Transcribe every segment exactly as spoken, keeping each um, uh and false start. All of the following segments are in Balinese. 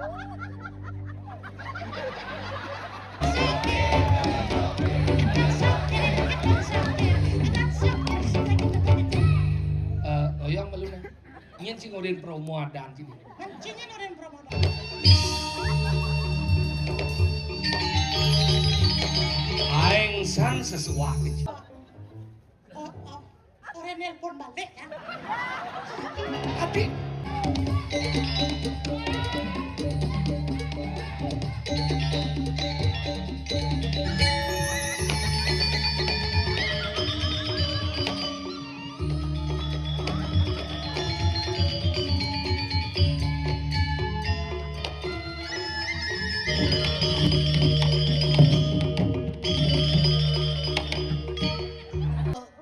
Eh, oyong malu nang. Nyén sing orin promo adan sini. Nang cingin orin promo adan. Aing sang sesuatu. Oh, oh. Orang nelpon balik ya. Tapi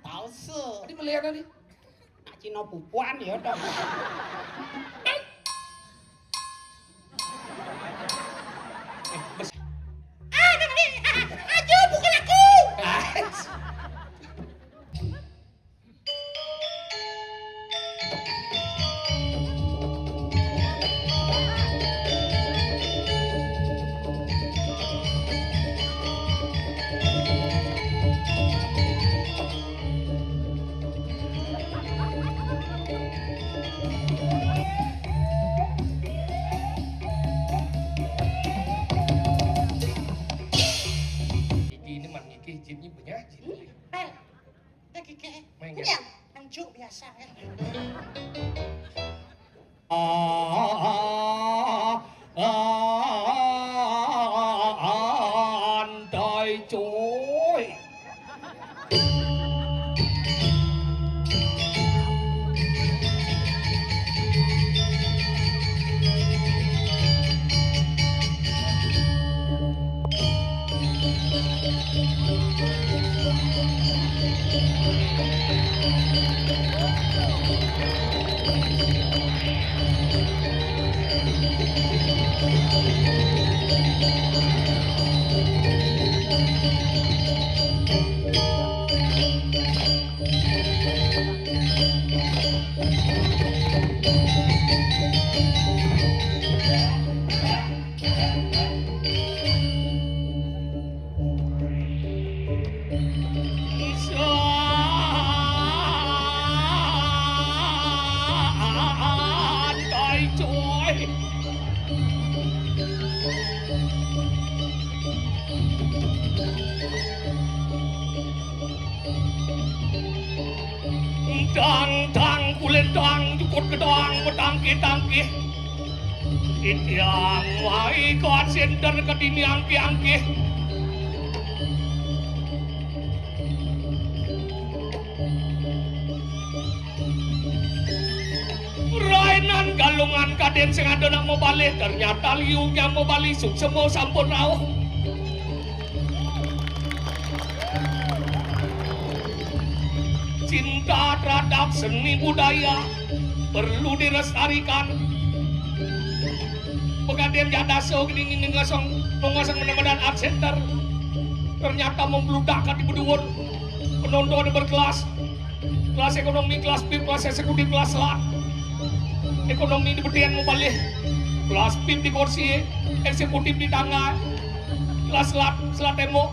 Palsu. Tadi melihat tadi. Nak Cina pupuan ya dong. Eh, bes- Ah, dah, dah, dah. Aduh, bukan aku. Iki ini man iki jinnya punya jin. Pel. Lagi ke. Main punya. Anjuk biasa kan. Antai coy. Santai, coy. Dang, dang, kulintang, jukut gedang, betangkih-tangkih. Titiang wai kawan sinten kadini angkih-angkih. Rainan galungan kadén sing ada nak mabalih, ternyata liunya mabalih suksema sampun rauh. Cinta terhadap seni budaya perlu dilestarikan. Pegadaian jak dasa gini ngini ngasang, ngasang benar-benar art center. Ternyata membludak kat di beduun. Penonton berkelas. Kelas ekonomi, kelas pip, kelas eksekutif, kelas selat. Ekonomi di betian mabalih. Kelas pip di kursi, eksekutif di tangga. Kelas selat, selat tembok.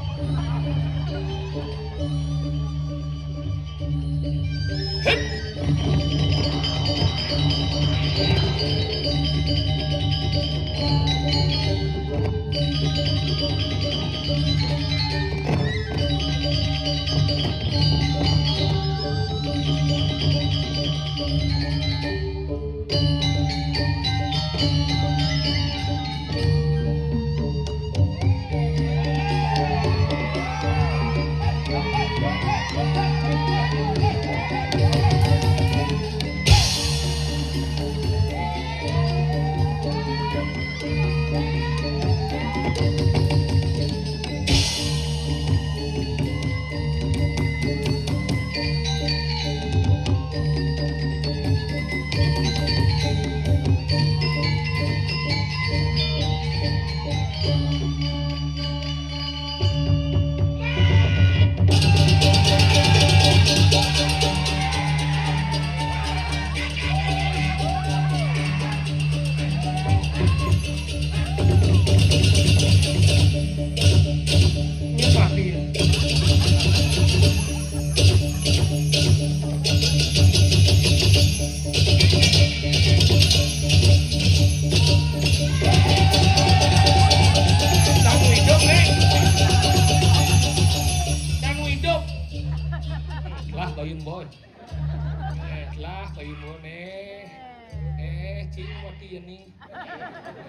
Ini.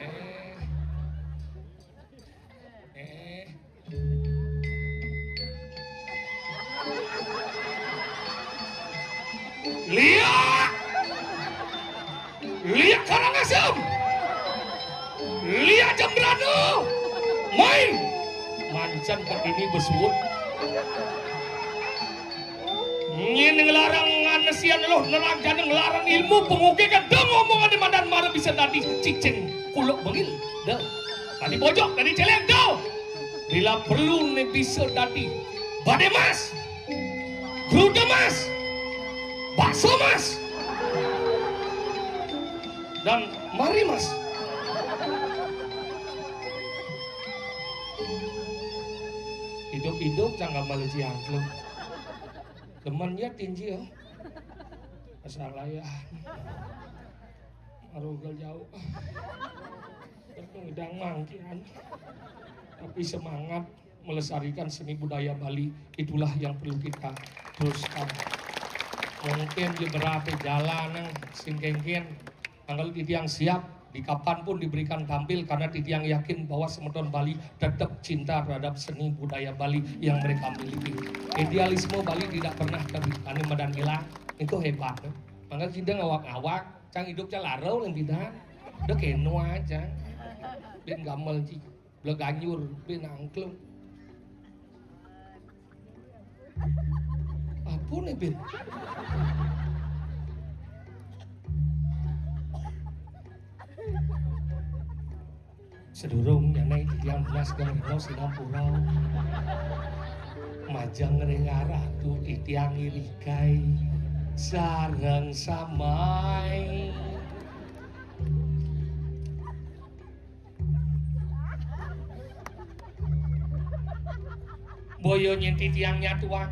Eh. Eh. Liak! Liak Karangasem! Liak Jembrana! Mai! Mancan kadini besuut. Nyén nglarang nganesian luh, nerang jana nglarang ilmu, pangogé kadén ngomong ané madan mara bisa dadi cicing kuluk bengil. Dah. Dadi bojog, dadi céléng, dah. Bila perlu né bisa dadi badé mas, gruda mas, bakso mas, dan mari mas. Idup-idup cang gambar ciangklung. Demen ya tinji ya. Asal ya. Arugal jauh. Ngedang mangkian. Tapi semangat melestarikan seni budaya Bali, itulah yang perlu kita teruskan. Mungkin di berapa jalan yang sing kéngkén, anggal titiang siap, di kapan pun diberikan tampil, karena titiang yakin bahwa semeton Bali tetap cinta terhadap seni budaya Bali yang mereka miliki. Idealisme Bali tidak pernah ter-, anu, madan hilang. Itu hebat, tuh. Mangga kita ngawak-ngawak, cang idup cang larau yang bidan. Udah keno aja. Bin gamel ci, bleganjur, bin angklung. Apa nih, bin? Sedurung nyané titiang nunas geng rena sinampura. Majeng ring aratu titiang irigai sareng samai. Boya nyén titiang nyatuang.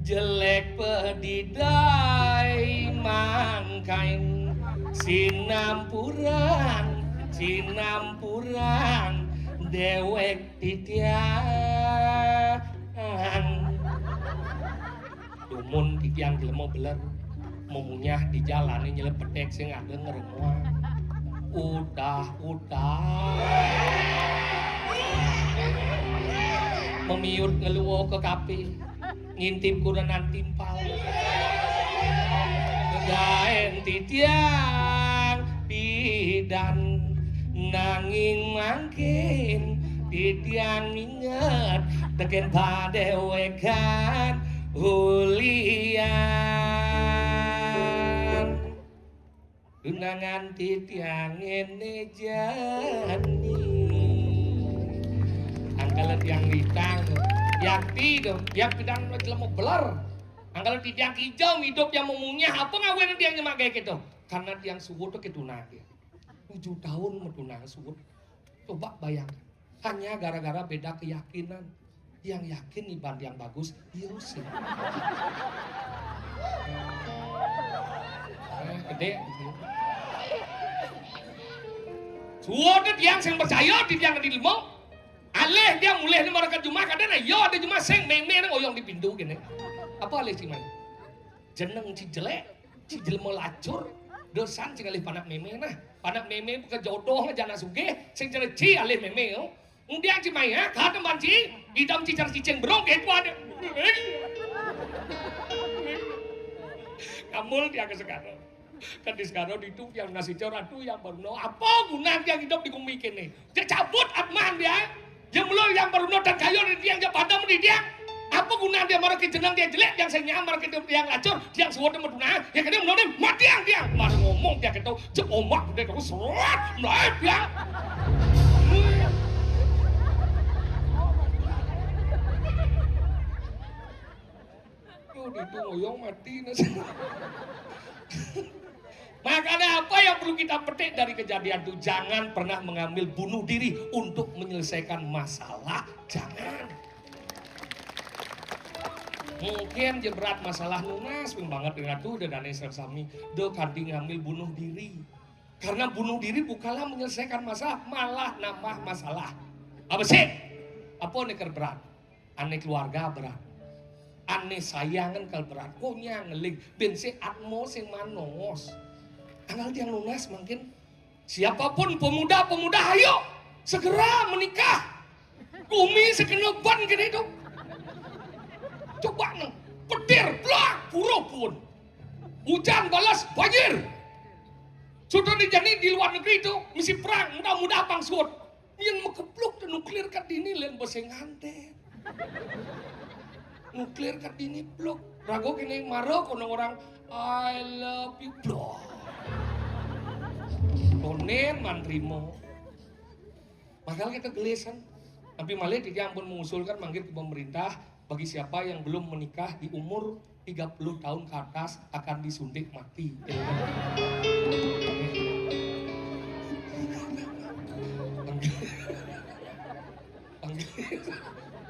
Jelék padidai mangkain sinampurang, sinampurang déwék titiang. Dumun titiang jelema beler, memunyah di jalané nyelep peték sing ada ngremong. Udah, udah. Memiut ngeluo ke kape, ngintip kurenan timpal. Gaén titiang pidan, nanging mangkin titiang inget tekén padéwékan ulian. Tunangan titiang ngéné jani. Angkala tiang litang, yakti to, tiang pidan jelema beler. Angkala titiang kija idup tiang memunyah, apa ngawénan tiang nyemak gaé kéto? Karena tiang suud to kéto tunangan. Tujuh tahun matunang suud. Coba bayangkan. Hanya gara-gara beda keyakinan. Yang yakin iban yang bagus, iya sih. Eh, gedé. Suud tiang sing percaya di tiang di limo. Alih tiang mulih ni mara ka jumah, kadén iya ada jumah sing mémé nang oyong di pintu kéné. Apa alih sing main? Jeneng ci jelék, ci jelema lacur, dosan sing alih panak mémé nah. Panak mémé bukan jodoh aja anak sugih, sing jelék ci alih mémé yo. Kemudian ci maya, kata manci, idam cicar cicing berong, eh, kuat. Kamul tiang ke segara. Kan di segara ditu tiang nasi cor, aduh, yang baru no. Apa guna tiang hidup di bumi kéné? Dia cabut atman dia. Dia mulu yang baru no dan kayu di tiang, dia padam di tiang. Apa guna dia mara ke jeneng dia jelék, yang sing nyamar ke tiang lacur, tiang suud matunang, yang kéné mulu mati yang tiang. Mari ngomong tiang kéto, jek omak gedé karo surat, naik tiang. Tuh, ditu ngoyong mati nasi. Makanya apa yang perlu kita petik dari kejadian itu? Jangan pernah mengambil bunuh diri untuk menyelesaikan masalah. Jangan. Mungkin ja berat masalah nunas, ping banget dengan tuh udah dane sami. Do kanti ngambil bunuh diri. Karena bunuh diri bukanlah menyelesaikan masalah, malah nambah masalah. Apa sih? Apa nih ker berat? Ané keluarga berat. Ané sayangan kal berat. Konyang ngeling. Bén si atmo sing manos. Anggal tiang nunas mangkin. Siapapun pemuda-pemuda, ayo segera menikah. Gumi sekena ban kene tu. Coba nang petir, blak, buruh pun. Hujan balas banjir. Sudah dijani di luar negeri tu, misi perang, mudah-mudah pang suud. Yen makepluk tu nuklir kat dini len bese nganten. Nuklir kat dini pluk. Rago kene mara kono orang, "I love you," blok. Tonen man trimo. Makanya kita gelisan. Tapi malih dia ampun mengusulkan mangkin ke pemerintah, bagi siapa yang belum menikah di umur tiga puluh tahun ke atas akan disuntik mati.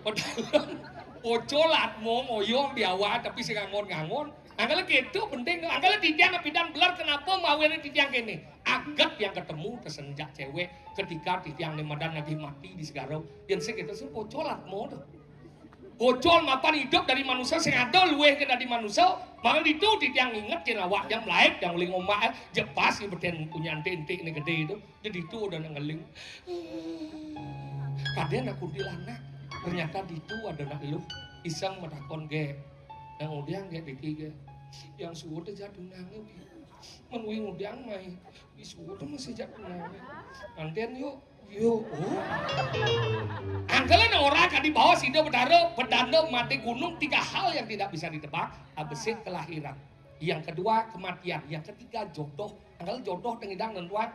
Padahal ojo latmo ngoyong di awak, tapi sing ngangon-ngangon. Angkala gitu penting. Angkala titiang apidan belar kenapa mawene titiang kene. Aget yang ketemu tersenjak cewek ketika titiang ne madan lagi mati di Segaro. Yang sing gitu sing ojo latmo tu. Bocol mapan idup dari manusia sing ada luwih ke dari manusia. Malah itu titiang inget yen awak jam laik yang uling omak, eh, jepas ni beten punya entik-entik ni gede itu. Jadi itu udah nak ngeling. Kadang nak kuntilanak. Ternyata di itu ada nak lu. Iseng matakon ge. Yang udiang ge diki ge. Yang suud aja tunange. Menui udiang mai. Di suud masih jak tunange. Anten yuk. Yo, oh. Angkala ora kadi bawa sida bedara, bedanda mati gunung, tiga hal yang tidak bisa ditebak, abesik kelahiran. Yang kedua kematian, yang ketiga jodoh. Angkala jodoh tengidang nentuan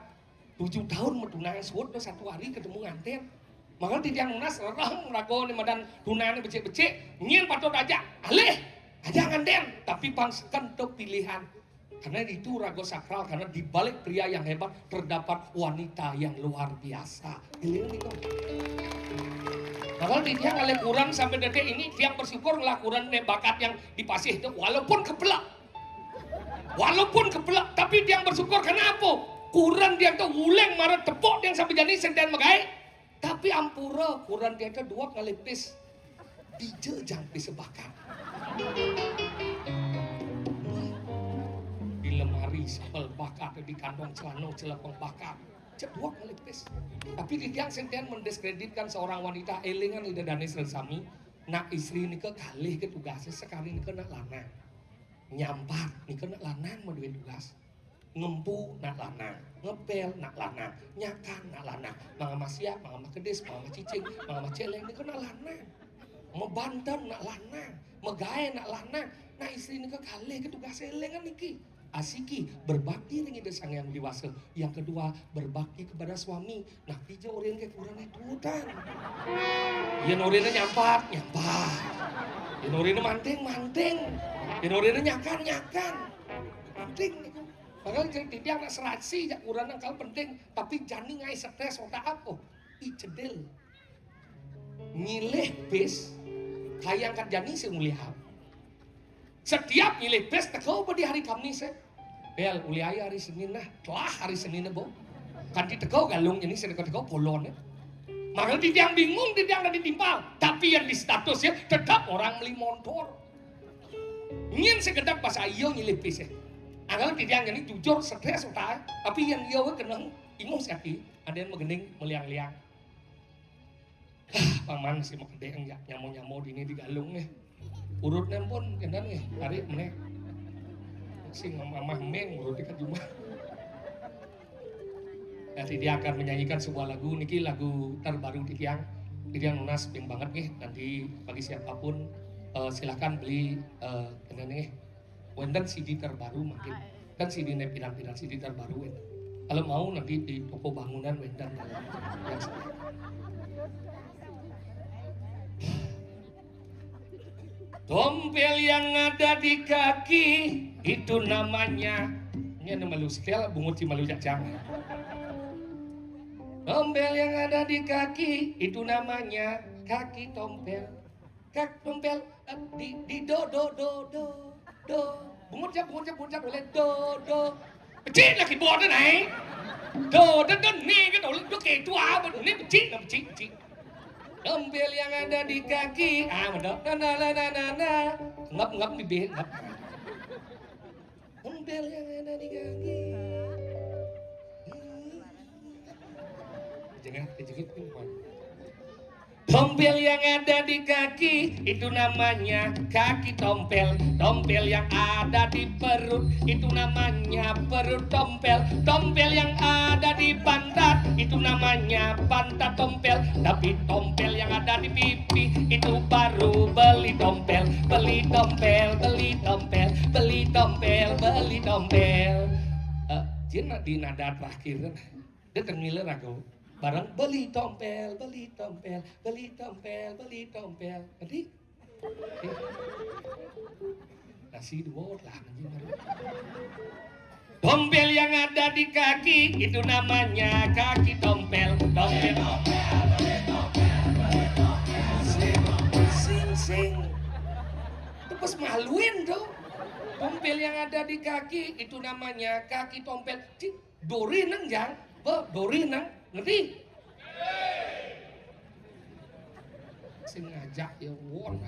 tujuh tahun metunangan suud satu hari ketemu nganten. Maka titiang nunas rereh raga ni madan tunane becik-becik, nyen patut aja alih aja nganten, tapi pang seken tu pilihan. Karena itu raga sakral, karena di balik pria yang hebat terdapat wanita yang luar biasa. Eling niku. Padahal di tiang oleh kurang sampai detik ini, tiang bersyukur lah kurang ne bakat yang dipasih itu, walaupun kepelak. Walaupun kepelak, tapi tiang bersyukur. Kenapa? Kurang tiang tu uleng marah tepuk tiang sampai jani senten megai. Tapi ampura kurang tiada dua kali pis. Dija jang pis bakat. Di lemari sebel bakat, di kantong celana celepeng bakat. Cek dua kali pis. Tapi di tiang sentian mendiskreditkan seorang wanita, elingan ida danis sami. Nak istri nika kalih ke tugasnya, sekali nika nak lanang. Nyampat nika nak lanang mau duit tugas. Ngempu nak lanang, ngepel nak lanang, nyakan nak lanang, mangama siap, mangama kedis, mangama cicing, mangama celeng, nika nak lanang. Mebanten nak lanang, megae nak lanang. Nah, istri nika kalih ke tugas elengan niki. Asiki berbakti ring Ida Sang Hyang Widi Wasa. Yang kedua, berbakti kepada suami. Nah, pija orin ke kurang tutan. Yen orine nyampat, nyampat. Yen orine manting, manting. Yen orine nyakan, nyakan. Penting niku. Padahal jadi titiang nak serasi jak kurang nang kalau penting, tapi jani ngai stres otak apa? I cedil. Nyilih bis, kayang kan jani sing mulih apa? Setiap nyilih bis teko apa di hari Kamis, eh? Bel, uli ae hari Senin nah, telah hari Senin bo. Kan di teko galung jani sing teko-teko polon, eh. Makanya titiang bingung, titiang ada ditimpal. Tapi yang di status ya tetap orang meli montor. Nyen sekedap pas ayo nyilih pis, eh. Angkal titiang jani jujur stres utai, tapi yang iya we keneng ingus kaki, ada yang megening meliang-liang. Ah, paman si makedeng ya nyamo-nyamo dini di galung nih. Urutnya pun kendan nih, tarik meneh. Si mamah meng urut dekat jumah. Nanti dia akan menyanyikan sebuah lagu niki, lagu terbaru titiang. Titiang nunas ping banget nih, nanti bagi siapapun, eh, silahkan beli, eh, kendan nih. Wenten C D terbaru mungkin. Kan C D ne pirang-pirang C D terbaru wenten. Kalau mau nanti di toko bangunan wenten yang sebelah. Tompel yang ada di kaki itu namanya. Ini ada malu sekel, bungut si malu jajang. Tompel yang ada di kaki itu namanya kaki tompel. Kak tompel, eh, di, di do, do, do, do, do. Bungut jap, bungut jap, bungut jap, oleh do, do. Becik lah keyboard tu naik. Do, do, do, ni kan oleh do ke tu apa? Ni becik lah, becik, becik. Tompel yang ada di kaki, ah, mana? Na, na, na, na, na, na. Ngap, ngap, bibir, ngap. Tompel yang ada di kaki. Jangan kejepit kan, Bang. Tompel yang ada di kaki, itu namanya kaki tompel. Tompel yang ada di perut, itu namanya perut tompel. Tompel yang ada di pantat, itu namanya pantat tompel. Tapi tompel yang ada di pipi, itu baru beli tompel. Beli tompel, beli tompel, beli tompel, beli tompel. Eh, jin di nada terakhir kan. Dia terngiler aku. Bareng beli tompel, beli tompel, beli tompel, beli tompel. Ngerti? Eh. Nasi dua lah, anjing. Tompel yang ada di kaki, itu namanya kaki tompel. Tompel. Sing, sing, sing. Itu pas maluin tuh. Tompel yang ada di kaki, itu namanya kaki tompel. Cik, dori nang, Jang. Be, dori nang. Ngerti? Sing ngajak ya, won.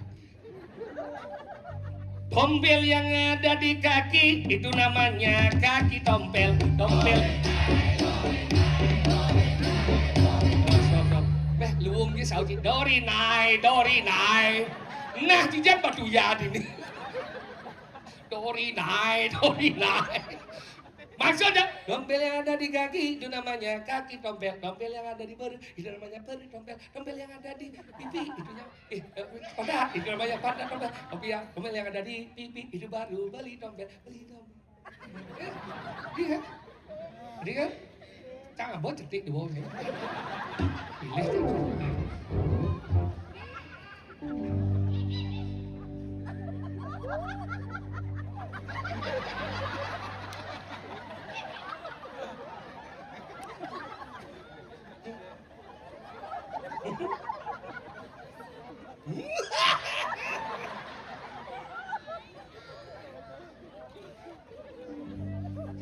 Tompel yang ada di kaki, itu namanya kaki tompel. Tompel. Beh, luwung ki sauti, "Dori nai, dori nai." Nah, jijan batu ya ini. "Dori nai, dori nai." Maksudnya, tompel yang ada di kaki, itu namanya kaki tompel. Tompel yang ada di perut, itu namanya perut tompel. Tompel yang ada di pipi, itu yang, eh, eh, pada, itu namanya pada tompel. Oke ya, tompel yang ada di pipi, itu baru beli tompel. Beli tompel. Eh, iya. Jadi kan, cang abot cetik di bawah sini. Pilih tuh.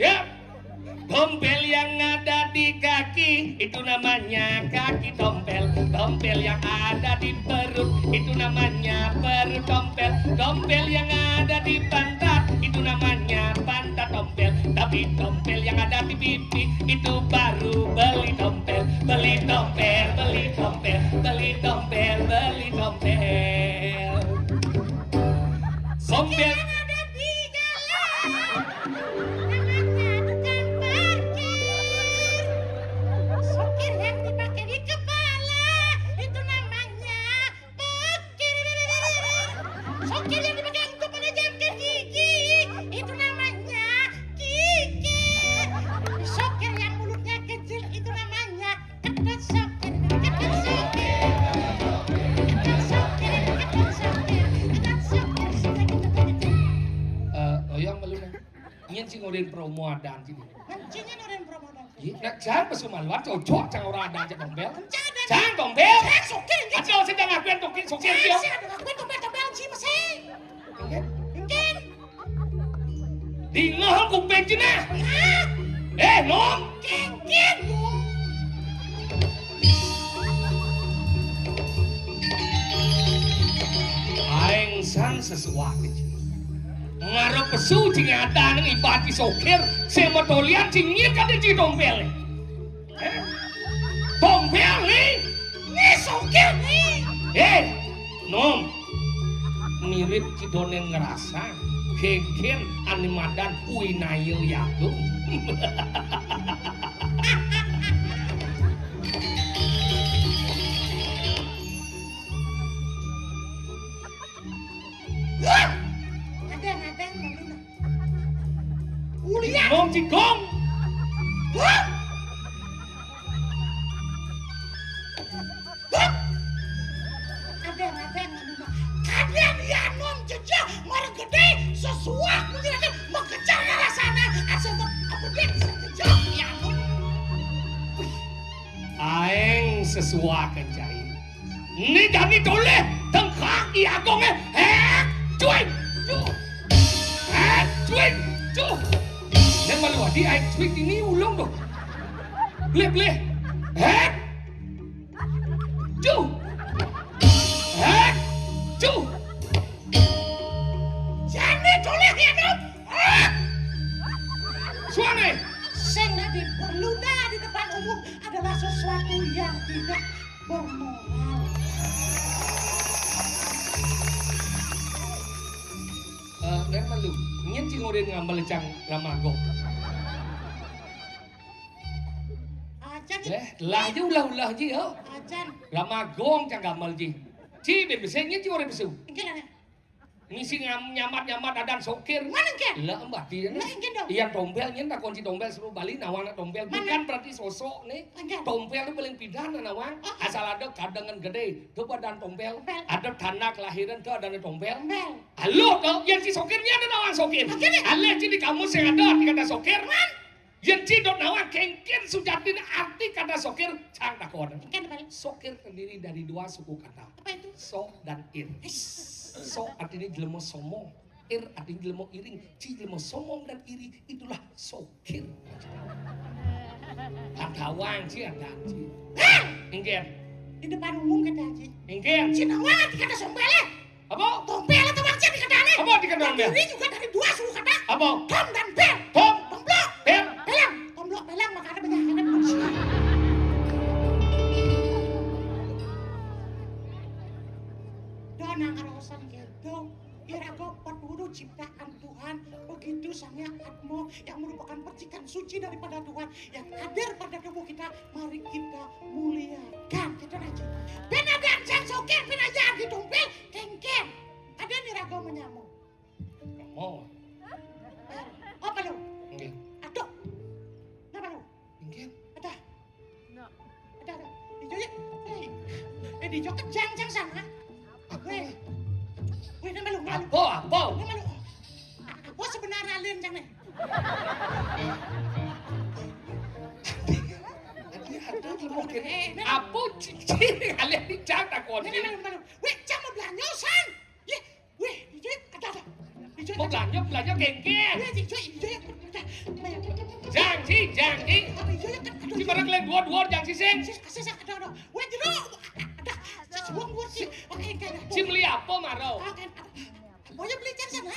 Ya. Tompel yang ada di kaki, itu namanya kaki tompel. Tompel yang ada di perut, itu namanya perut tompel. Tompel yang ada di pantat, itu namanya pantat tompel. Tapi tompel yang ada di pipi, itu baru beli tompel. Beli tompel, beli tompel, beli tompel, beli tompel. Tompel. Yang ada di jalan, namanya tukang parkir. Sokir yang dipakai di kepala, itu namanya pekir. Sokir yang dipakai untuk menejamkan gigi, itu namanya gigi. Sokir yang mulutnya kecil, itu namanya kedut sokir. Kedut sokir. Kedut sokir. Kedut sokir. Kedut sokir. Sudah gitu, gitu. Eh, oyong malu nang. Nyén sing ngorin promo adan sini. Nyén sing ngorin promo adan. Iya, nak jan pesu maluan cocok cang ora ada aja tompel. Cang tompel. Cang sokir, iya. Ada sing ngakuin tompel, sokir, iya. Sing ada ngakuin tompel, tompel, si mesti. Mungkin. Mungkin. Dingeh kuping cenah. Hah? Eh, nom. Kengkeng. Aing sang sesuatu. Ngarep pesu cing ada nang ibati sokir, sing matolian cing nyit kada ci tompel. Eh? Tompel ni? Ni sokir ni. Eh, nom. Mirip ci donen ngerasa, gegen animadan uinayo yagung. Hah? Ada, ada, ada. Ulian. Nom cigong. Hah? Hah? Ada, ada, ada. Kadang ya nom jejak, mari gede, sesuak menjadi mengejar arah sana, asal tak kemudian sekejar ya nom. Aing sesuak kencai. Ni jani toleh tengkak i agong eh. Hek, cuing, cu. Hek, cuing, cu. Dan malu adi aing cuing ini ulung tuh. Bleh, bleh. Hek. Cu. Hek. Cu. Jani toleh ya dong. Hek. Suane. Sing diperlu dah di depan umum adalah sesuatu yang tidak bermoral. Eh, Nek Malu, nyén sing ora ngambel cang Ramago. Acan. Eh, lah aja ulah-ulah ji, yo. Acan. Ramago cang ngambel ji. Ci, ben besé nyén sing ora besu. Enggak ada. Misi ngam-, nyamat-nyamat adan sokir. Mana, Ken? Lah, mbah, dia. Lah, Ken dong. Iya, tompel, nyén takon si tompel, suruh Bali, nawang tompel. Mana? Bukan berarti sosok nih. Enggak. Tompel itu paling pidan, nawang. Ah, ah. Asal ada kadangan gedé, itu badan tompel. Tompel. Ada tanah kelahiran, itu adanya tompel. Tompel. Halo, tuh, yang si sokirnya ada nawang sokir. Sokir, ya? Alé, ci di kamus yang ada, di kata sokir. Man. Yén ci dot nawang kéngkén sujatiné arti kata sokir, cang takon. Ken, Bal. Sokir terdiri dari dua suku kata. Apa itu? So dan ir. Is. So artinya jelema sombong. Ir artinya jelema iring. Ci jelema sombong dan iri, itulah sokir. Antawang ci, antawang ci. Hah? Inggih. Di depan umum kata, Ci. Inggih. Ci nawang arti kata sombong, ya? Apa? Tompel atau bangsa dikatané. Apa dikatané? Terdiri juga dari dua suku kata. Apa? Tom dan pel. Tom. Tomplok. Pel. Pelang. Tomplok pelang, makanya banyak anak manusia. Dona karosan gitu. Iraga peturu ciptaan Tuhan, begitu Sang Hyang Atma yang merupakan percikan suci daripada Tuhan yang hadir pada tubuh kita, mari kita muliakan. Kita rajin. Ben ada ancang sokir, ben aja agi tumpil, kéngkén. Ada nih raga menyamuk. Mau. Apa lu? Enggak. Aduh. Kenapa lu? Enggak. Ada. Ada, ada. Dijo ya. Eh, eh, dijo kejang, jang sana. Apa? Weh. Weh, nama lu, nama lu. Apa, apa? Nama lu. Apa sebenarnya alien jang nih? Tadi ada di mobil. Eh, nah. Apa cincin alien di jang takon? Nah, nah, nah, nah. Weh, jang mau belanja, San. Yeh, weh, dijo, ada, ada. Dijo, mau belanja, belanja kéngkén. Weh, dijo, dijo, ada. Jang, ci, jang, ci. Apa dijo ya, kan, aduh. Ci barang kalian dua-dua, jang, ci, sing. Sing, sing, sing, ada, ada. Weh, jero. Ada. Ci, suwung, weh, ci. Oke, enggak, enggak. Ci beli apa, Maro? Ah, kan, ada. Apa ya beli jang sana?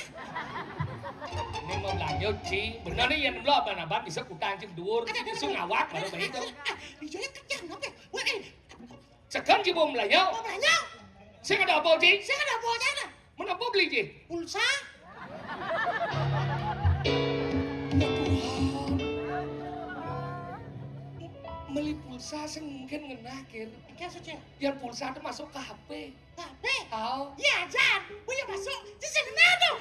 Ini mau belanja, ci. Bener nih, yang belum abang-abang bisa kutang, ci, dhuwur. Ada, ada, bisa ada. Ngawak, baru ada, baik ada, tuh. Ah, dijo ya, kerjaan apa? Weh, eh. Segan ci bom layo. Bom layo. Sing ada apa, ci? Sing ada apa, ci? Menapa beli, ci? Pulsa. Ya Tuhan. Beli pulsa sing mungkin ngenah, Kir. Enggak, Suci. Biar pulsa itu masuk ke H P. H P? Tahu. Ya, Jan. Wih, ya masuk. Ci sing kena tuh.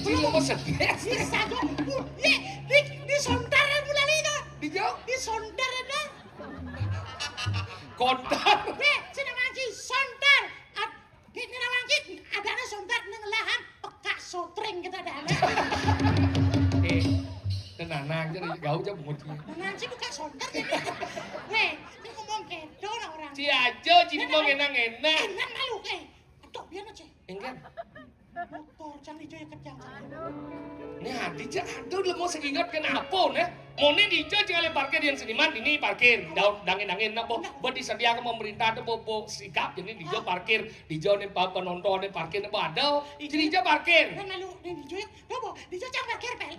Ci lo mau sedih. Bisa tuh. Ye, di, di sontar mulai itu. Di jauh? Di sontar itu. Kontar. Weh, sing nawang ci sontar. Ad-, di, di nawang ci, adanya sontar nang lahan pekak sotring kita ada. Eh, tenang aja, gaul aja bungut. Tenang ci buka sontar jadi. Weh, ini ngomong gitu lah orang. Ci aja, ci ngomong enak-enak. Enak malu, eh. Aduh, biar aja. Enggak. Motor cang ijo ya kejang. Né adi cak aduh lemo sing inget kenapa né? Moné ijo cing alé parkir yang seniman ini parkir. Daun dangin-dangin napa? Buat disediakan pemerintah tuh bobo sikap jadi ijo parkir, ijo nih pa-, penonton nih parkir napa ada? Jadi ijo parkir. Kan lalu nih ijo ya, coba ijo cang parkir pel.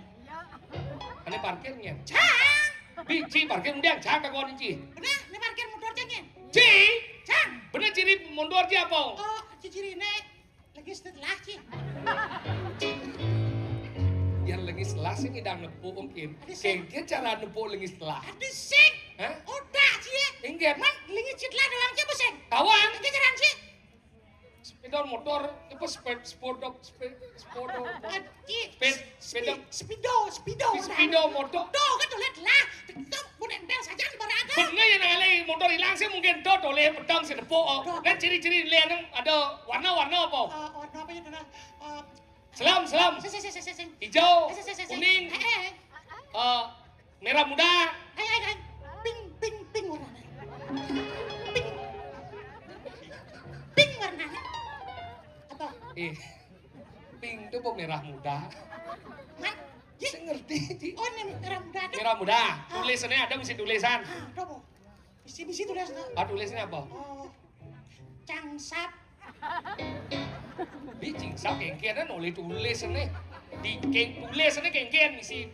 Ané parkir nyén. Cang. Biji parkir undian cang tak kunci. Bener, ini parkir motor cang nyén. Ci. Cang. Bener ciri mundur ci apa? Oh, ciri né. Lagi setelah, Ci. Yang lagi setelah sih ngidang nepuk mungkin. Ada sing. Kéngkén cara nepuk lagi setelah. Ada sing. Hah? Otak, Ci, ya. Inggih. Man, lagi setelah doang, Ci, apa sing? Tawang. Lagi jalan, Ci. Sepeda motor, apa sepeda, sepeda, sepeda, sepeda. Aci. Seped-, sepeda. Speedo, speedo, speedo. Di speedo motor. Tuh, kan tuh lihat lah. Tuh, pun nempel saja di barang ada. Bener ya, nang alé motor hilang sih mungkin tuh, tuh, lihat pedang sih nepuk. Tuh. Kan ciri-ciri lihat nang ada warna-warna apa? Eh, warna apa ya, Dona? Eh, selam, selam. Sing, sing, sing, sing, sing. Hijau, sing, sing, sing, sing, kuning, eh, eh, eh, eh, merah muda. Eh, eh, eh. Pink, pink, pink warnanya. Pink. Pink warnanya. Apa? Eh, pink itu apa merah muda? Hah? Ji? Saya ngerti, Ji. Oh, ini merah muda tuh. Merah muda. Ah. Tulisannya ada mesti tulisan. Ah, coba. Misi-misi tulis, nah. Ah, tulisnya apa? Oh, cangsap. Di cingsap kéngkén nulis tulis né. Di kéng-, tulis né kéngkén misi.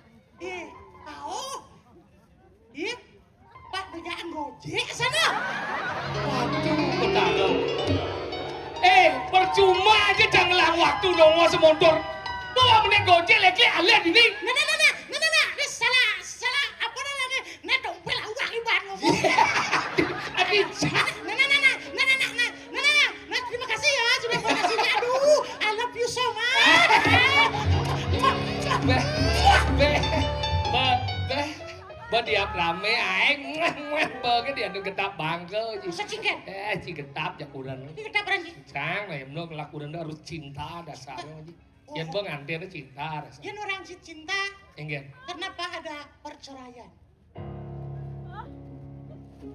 Eh, au. Ih, Pak, béjaan Gojek sana. Waduh, Betara. Eh, percuma aja jangan ngelang waktu nongol semontor. Bawa menit Gojek lagi alé dini. Nah, nah, nah, nah, nah, nah, nah, ini salah, salah, apa namanya? Nah, dompet awak iban ngomong. Aduh. Nah, nah, nah, nah, nah, nah, nah, nah, nah, nah, nah, nah, terima kasih ya sudah berhasil. Aduh, I love you so much. Béh, béh, béh, béh, béh, diap ramé aéng, muah, muah, béh, ké diantuk getap bangké, Ji. Masa cingkén? Eh, ci getap jak kureun. Ini getap orang, Ji. Sang, lah, ya, menurut ngelakuin harus cinta dasarnya, Ji. Oh. Yén pengantin cinta dasar. Yén orang ci-, cinta, Enggak. Kenapa ada perceraian?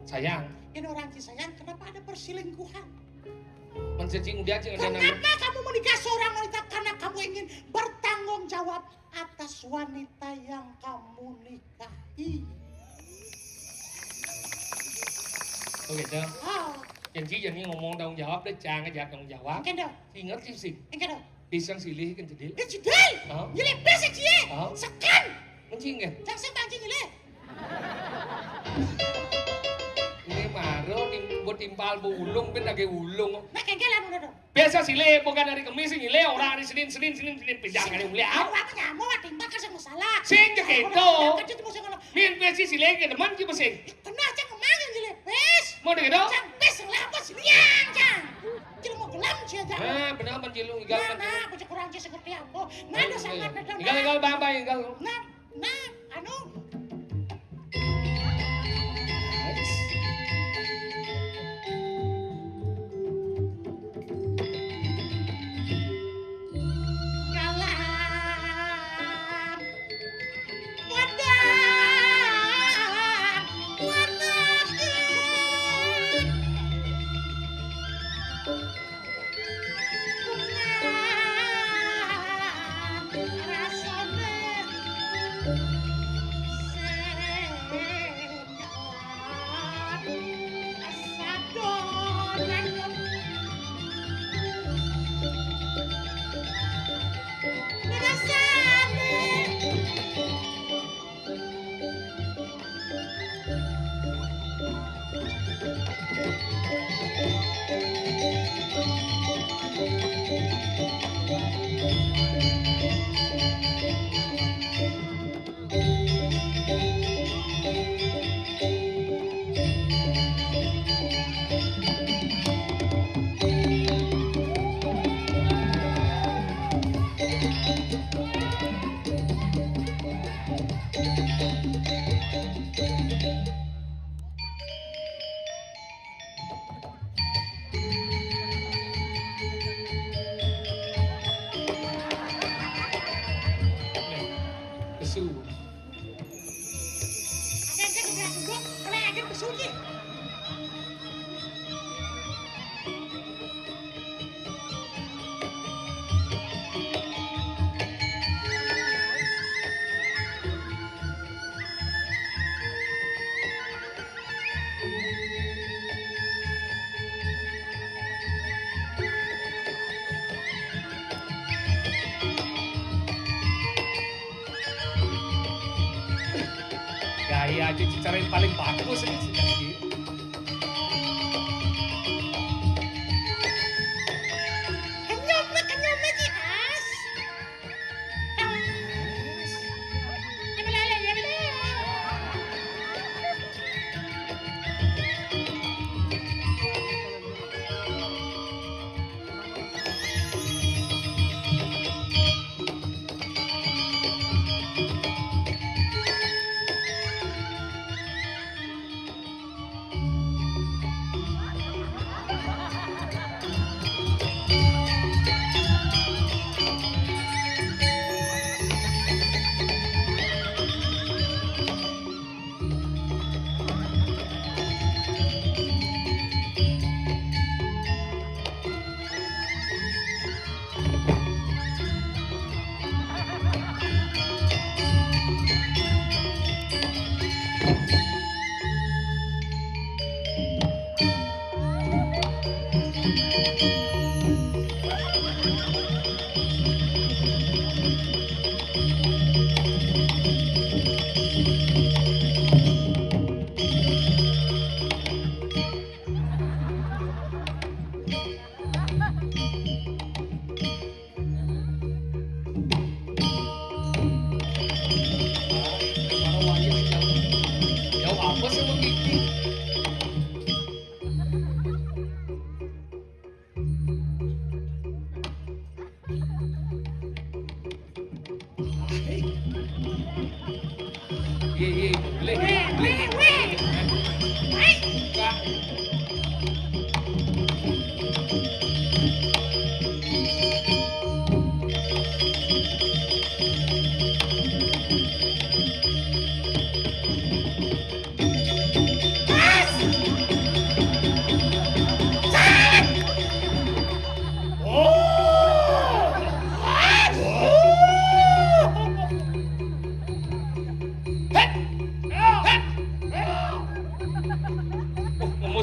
Sayang. Yén orang ci sayang, kenapa ada perselingkuhan? Mencacing dia, cing ada nama. Kenapa kamu menikah seorang wanita? Karena kamu ingin bertanggung jawab atas wanita yang kamu nikahi. Oh, gitu. Ah. Janji, janji ngomong tanggung jawab, deh, jangan, jangan tanggung jawab. Mungkin dong. Ingat sih, sih. Mungkin dong. Pisang silih kan jedil. Eh, jedil. Hah? Nyilih bis, Ji. Hah? Seken. Mencing kan? Jang sing bang, Ji, nyilih. Ini maro tim-, buat timpal bu ulung, ben lagi ulung. Nah, kengkelan udah dong. Biasa silih, bukan hari Kemis nyilih, orang hari Senin, Senin, Senin, Senin, pindah kali mulai. Aku apa nyamuk, timpal kan sama salah. Sing jek itu. Kan itu mau sing ngono. Min besi silih ke teman ki mesin. Kena aja kemana nyilih bis. Mau deh gitu? Jang bis lah apa sih, Jang? Jelema gelem, Nah, benar, mencilung, igal. Nah, mencilung. Nah, bocah kurang aja seperti apa? Nah, iya, iya. Sangat betul. Igal, igal, bang, bang, igal. Nah, nah, anu. Nice. Kesu. Ada aja udah duduk, kena aja kesu ji. Gaya aja cara yang paling bagus ini sudah gitu. Kenyum, kenyum,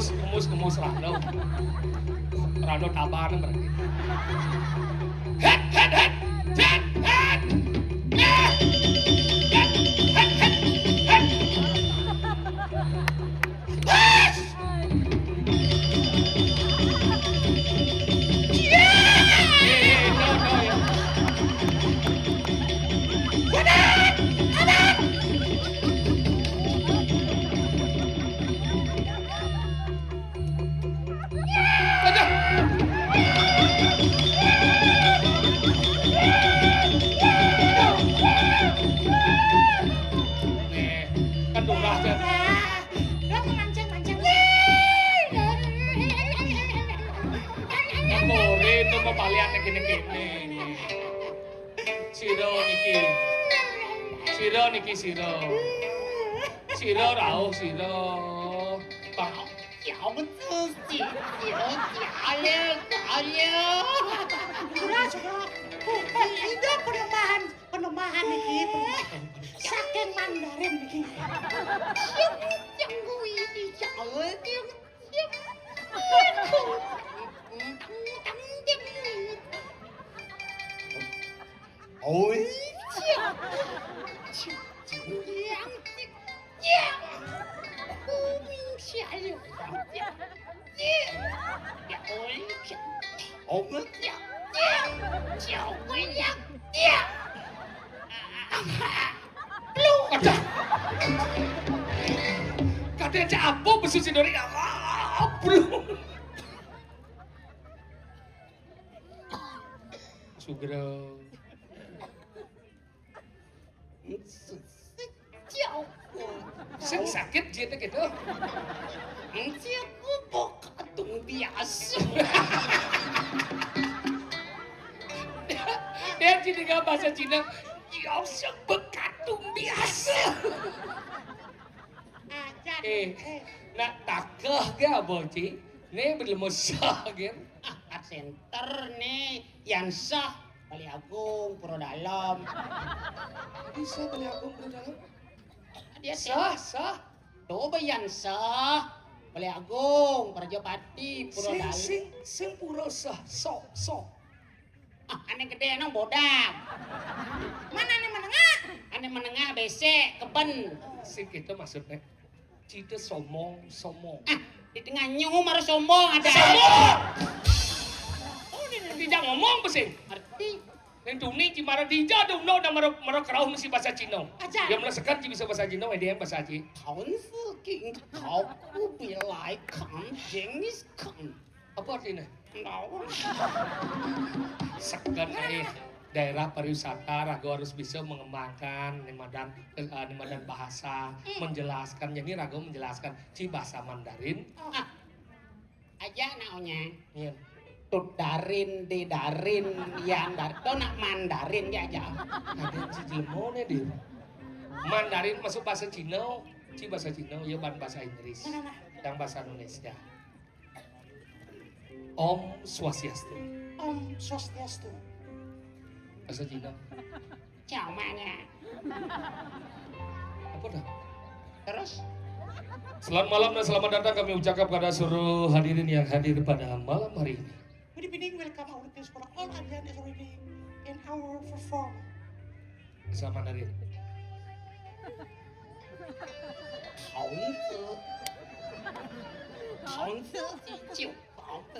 Mas. Sira niki. Sira niki sira. Sira rauh sira. Pak. Ora, ora. Ida perumahan, perumahan iki, perumahan. Saking Mandarin iki. Siap, siap, kuwi, siap, siap. Oi, siap. Siap, siap, siap. Siap. Ya, oi, siap. Oi, siap. Siap. Siap, oi, siap. Siap. Lu. Aduh. Kadang cak apa besu si Dori? Ah, bro. Sugro. Sing sakit jete gitu. Dia jadi nggak bahasa Cina. Dia sing bekatung biasa. Ajan. Eh, nak takeh ge apa, Ci? Ni belum sah ge. Ah, art center ni yang sah Bali Agung, Pura Dalam. Bisa Bali Agung, Pura Dalam? Dia sah, sah. Tuh, yang sah Bali Agung, Prajapati, Pura Dalam. Sing, sing, sing pura sah, sok, sok. Ah, ane gede nang bodak. Mana ane menengah? Ane menengah besek keben. Sing gitu maksudnya. Cita somong, somong. Ah, di tengah nyu maru sombong ada. Sombong. Tidak ngomong pesing. Arti. Neng tuni ci mara dija dong no na mara mara kerauh mesti bahasa Cina. Aja. Yang melesekan ci bisa bahasa Cina, dia bahasa ci. Tahun fucking kau ku bilai kan Genghis Khan. Apa artinya? Segan eh daerah pariwisata ragu harus bisa mengembangkan nimadan eh, nimadan bahasa hmm. Menjelaskan jadi ragu menjelaskan ci bahasa Mandarin ah. Aja naunya iya. Tut darin di darin yang dar to nak Mandarin ya aja ada ci jilmone di Mandarin masuk bahasa Cina ci bahasa Cina ya ban bahasa Inggris yang bahasa Indonesia Om Swastiastu. Om Swastiastu. Bahasa Cina. Ciao manya. Apa dah? Terus? Selamat malam dan selamat datang kami ucapkan kepada seluruh hadirin yang hadir pada malam hari ini. Good evening, welcome our guests for all Aryan is already in our perform. Selamat hari. 孔子，孔子就叫孔子，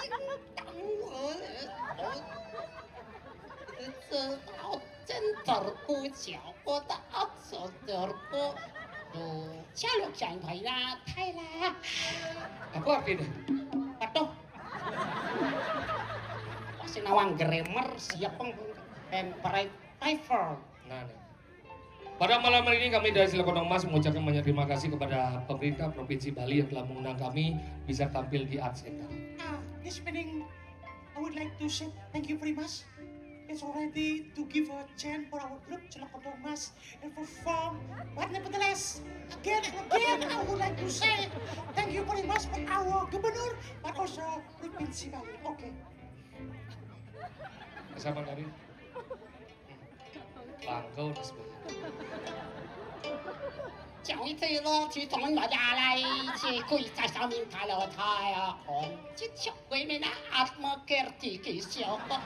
应当我，我知道真德不巧，我的二手德不，就加入讲台啦，太啦。Apa artinya? Patuh. Pasti nawang grammar siap peng. Temperai Typhoon. Nah, nih. Pada malam hari ini kami dari Selekondong Mas mengucapkan banyak terima kasih kepada pemerintah Provinsi Bali yang telah mengundang kami bisa tampil di Art Center. Ah, this evening, I would like to say thank you very much. It's already to give a chance for our group Selekondong Mas and perform. But nevertheless, again and again, I would like to say thank you very much for our governor, but also Provinsi Bali. Okay. Sama tadi. Bangga udah sebenarnya. 讲一句咯，自从我下来，这个在上面谈了他呀，哦，这叫鬼面啊，阿么个地给小个，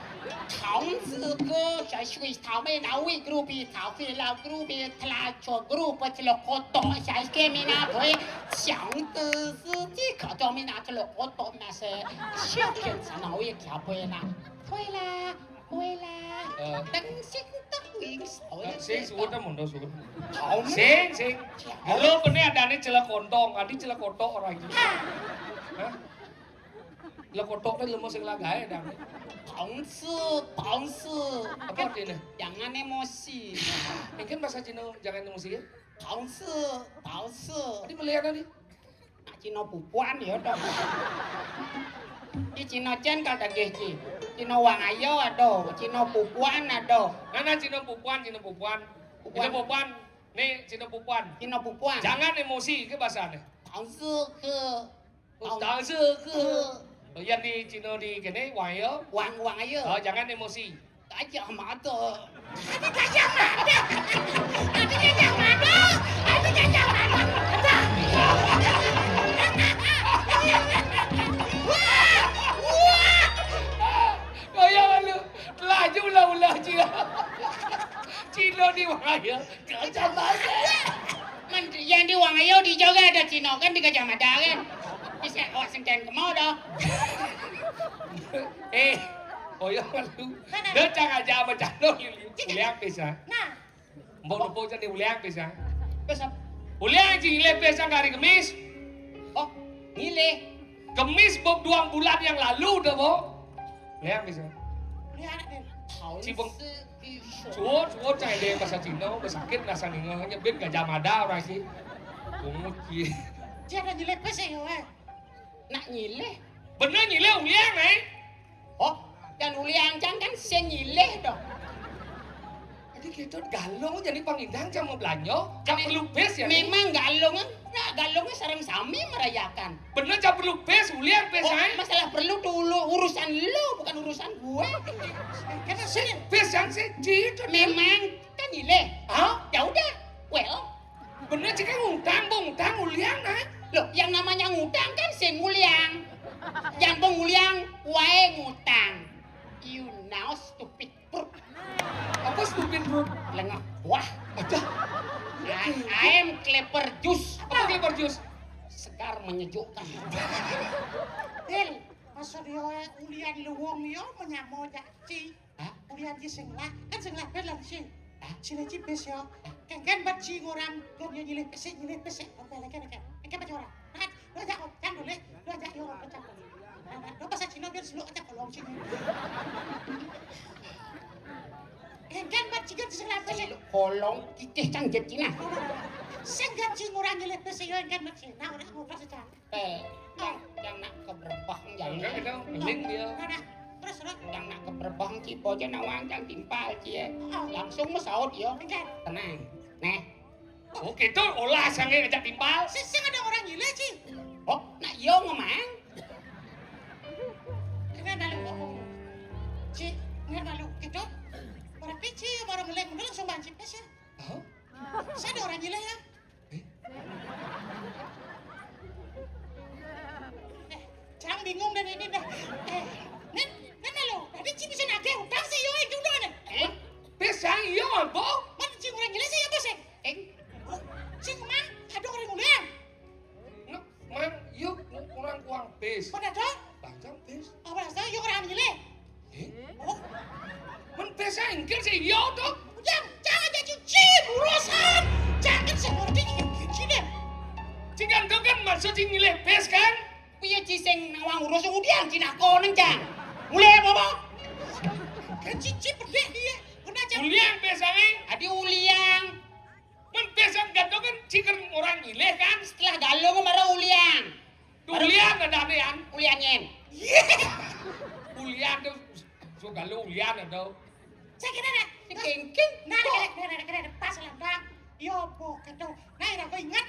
唐子哥在水草面啊，喂grupi草，非老grupi，他拉着grupi，这个活动，下一个面啊，对，讲的是这个叫面啊，这个活动那是，小天子那我也看不啦，对啦。 Kowe lah. Eh. Teng sing teng wing. Sing suwun ta monggo suwun. Sing sing. Halo bene adane celek kontong, adi celek kotok ora iki. Hah? Celek kotok ta lemo sing lagae ndang. Bounce, bounce. Apa artine? Jangan emosi. Mungkin bahasa Cina jangan emosi ya? Bounce, bounce. Adi melihat tadi. Nak Cina pupuan ya dong. Di Cina cen kal dagih ci. Cino wangaya ada, Cino pupuan ada. Mana Cino pupuan, Cino pupuan? Pupuan. Cino pupuan. Nih, Cino pupuan. Cino pupuan. Jangan emosi, ke bahasane. Tangse ke. Oh, tangse ke. Oh, yang di Cino di kene, wangaya. Wang, wangaya. Oh, jangan emosi. Gajah Mada. Ada Gajah Mada. Ada Gajah Mada. Ada Gajah Mada. Ada. Wah, wah. Kaya lu. Laju lah ulah Cino. Cino di wangaya. Gajah Mada. Man, yang di wangaya di jaga ada Cino kan di Gajah Mada kan. Bisa awak sengken kemau dah. Eh, kaya lu. Mana? Dah cang aja sama Cino, Liu. Cik, cik. Uliang pis, ah. Nah. Mbok nopo jadi uliang pis, ah. Pis apa? Uliang cing nyilih pis hari Kemis. Oh, nyilih. Kemis bab duang bulan yang lalu dah, Mbok. Uliang pis, ah. Uliang anak dia. Cibeng. Suwun, suwun, cai deh bahasa Cina, bahasa sakit, bahasa ninga, nyebut Gajah Mada orang sih. Bungut, ki. Dia ada nyilih pis ya, weh. Nak nyilih? Bener nyilih uliang, eh? Oh, dan uliang cang kan sing nyilih dong. Jadi kita galung jadi pangidang cang mau belanja, cang perlu pis ya, nih? Memang galung, nah, galungnya sareng sami merayakan. Bener cang perlu pis, uliang pis, oh, eh? Masalah perlu dulu, urusan lo, bukan urusan gue. Karena sing pis yang siji, memang kan nyilih. Hah? Ya udah, well. Bener, cik, kan ngutang, Mbok, ngutang uliang, nah. Loh, yang namanya ngutang kan sing nguliang. Yang penguliang wae ngutang. You now stupid brute. Apa stupid brute? Lengah. Wah. Aja. I, I am clever juice. Apa clever juice? Segar menyejukkan. Dil, maksud dia ulian luwung yo menyamo jak ci. Hah? Ulian ci sing lah, kan sing lah ben lah ci. Hah? Sing ci pis yo. Hah? Kengken bat ci ngurang ben yo nyilih pis, nyilih pis. Oke, lagi, lagi. Engke baca orang. Nah, lo ajak, oh, cang boleh. Lo ajak yo, apa cang boleh. Nah, nah, lo pas Cino biar selalu ajak kolong sini. Kengken bat ci kan sing lah pis. Kolong kikih cang jet Cina. Sing kan ci ngurang nyilih pis yo, engken mat ci. Nah, orang ngobrol secang. Eh, yang, yang nak kebrebah, yang enggak, ini. Itu, beling dia. Nah, nah. Terus, terus. Yang nak kebrebah, ci, bojo nawang, yang timpal, ci, ya. Oh. Langsung mesaut, ya. Enggak. Tenang. Neh. Oh, gitu, olah sange ngajak timpal. Sing, sing ada orang nyilih, ci. Oh, nak yo ngemang. Ini malu, oh. Ci, ini malu. Gitu. Berarti, ci, baru melek, langsung banci pis, ya. Oh. Saya ada orang nyilih, ya. Eh? Eh, cang bingung dan ini dah. Eh, nen, nen lo, tadi ci bisa nagih utang sih, yo, itu udah nih. Eh? Pis cang, iyo, apa? Man, ci orang nyilih sih, ya, bos, eh? Eh? Oh, ci kemang, ada orang uliang. Nggak, man, iyo, orang kuang pis. Mana ada? Panjang pis. Apa rasa, yo, orang nyilih? Eh? Oh. Men pis engke sing iya to? Ujang, jangan jadi ci urusan. Jangan seperti ini, ci deh. Ci kan to kan maksud ci nyilih pis kan? Piye ci sing nawang urus udian ci nak koneng, Cang? Mulai apa, apa? Kan ci, ci pedek dia. Kena, Cang. Uliang pis ae. Adi uliang. Men pis kan gantung kan ci kan orang nyilih kan? Setelah galung mara uliang. Ulian ada nih, An. Ulian nyen. Iya. Ulian tuh, so galu ulian ada. Saya kira nih. Si Kengkeng. Nah, nah, nah, nah, nah, nah, pas lah, Bang. Yo, po, kedo. Nah, aku ingat.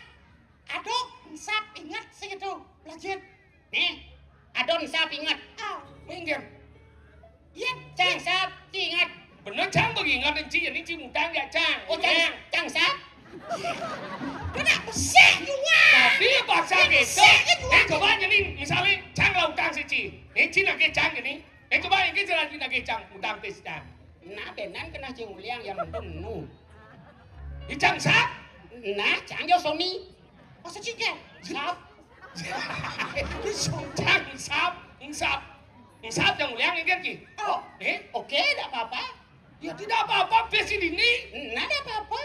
Aduh, ensap ingat sih itu. Lanjut. Nih, aduh, ensap ingat. Ah. Minggir. Iya, Cang Sap, ci ingat. Bener, Cang, bagi ingat, ci, ini ci mutang ya, Cang. Oh, Cang, Cang Sap? Kena besek juga. Tapi bahasa gitu. Besek juga. Eh, coba jadi, misalnya, Cang lautang si ci. Eh, ci nake Cang gini. Eh, coba ini jalan ci nake Cang, mutang pis Cang. Nah, benan kena ci uliang yang itu nu. Ini Cang Sap? Nah, Cang yo Sony. Masa ci kan? Sap. Cang Sap, Sap. Sap yang uliang ingat ki? Oh. Eh? Oke, tidak apa-apa. Ya tidak apa-apa, pis ini. Nah, tidak apa-apa.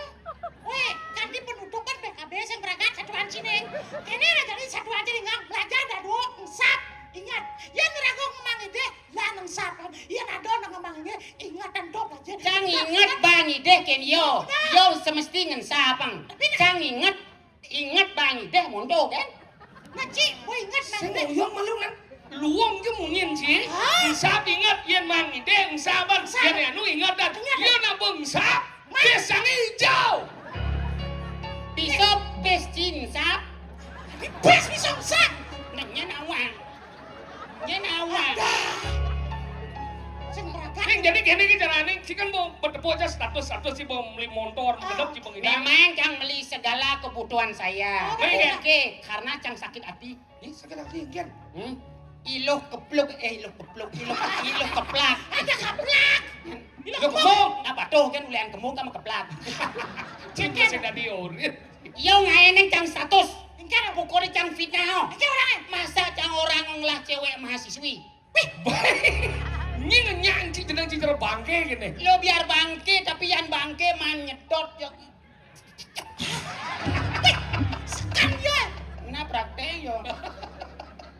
Weh, kan di penutupan P K B yang berangkat satu anjing. Ini ada jadi satu anjing, nggak belajar dah dua, Sap. Ingat, yang ngerago ngomong ide, lah neng Sap. Yang ada neng ngomong ini, ingat dan dok aja. Cang inget bang ide ken yo. Nah. Yo semesti ngen Sap, Bang. Tapi nah. Cang inget, inget bang ide mondo kan? Nah, ci, gua inget, nah, sing ide. Ngoyong malu, kan? Luung ja munyin, Ci. Hah? Ensap inget, yén mangidé ensap, ban. Ensap. Yén anu inget, dan. Inget. Yén apa ensap? Mah. Pisang ijo. Pisop, pis cinsap. Pis pisop sap. Nah, nyén awang. Nyén awang. Adah. Sing meragak. Ning, jadi kéné iki carané, Ci kan mau bertepuk aja status, status Ci mau beli motor, ah, bedep Ci mau ini. Memang cang beli segala kebutuhan saya. Oh, iya. Oke, karena cang sakit hati. Ih, sakit hati, Gen. Hmm? Iluh kepluk, eh, iluh kepluk, iluh, iluh keplak. Ada keplak. Iluh kemung. Apa tuh, kan ulian kemung sama keplak. Cinta sing dadi urip. Iya, ngaéné cang status. Engkar. Pokoknya cang fitnah, oh. Engkar orang. Masa cang orang ngelah cewek mahasiswi? Wih. Ini ngenyak, Ci, jeneng Ci cara bangké gini. Lo biar bangké, tapi yan bangké man nyedot, ya. Sekan dia. Nah, praktek yo.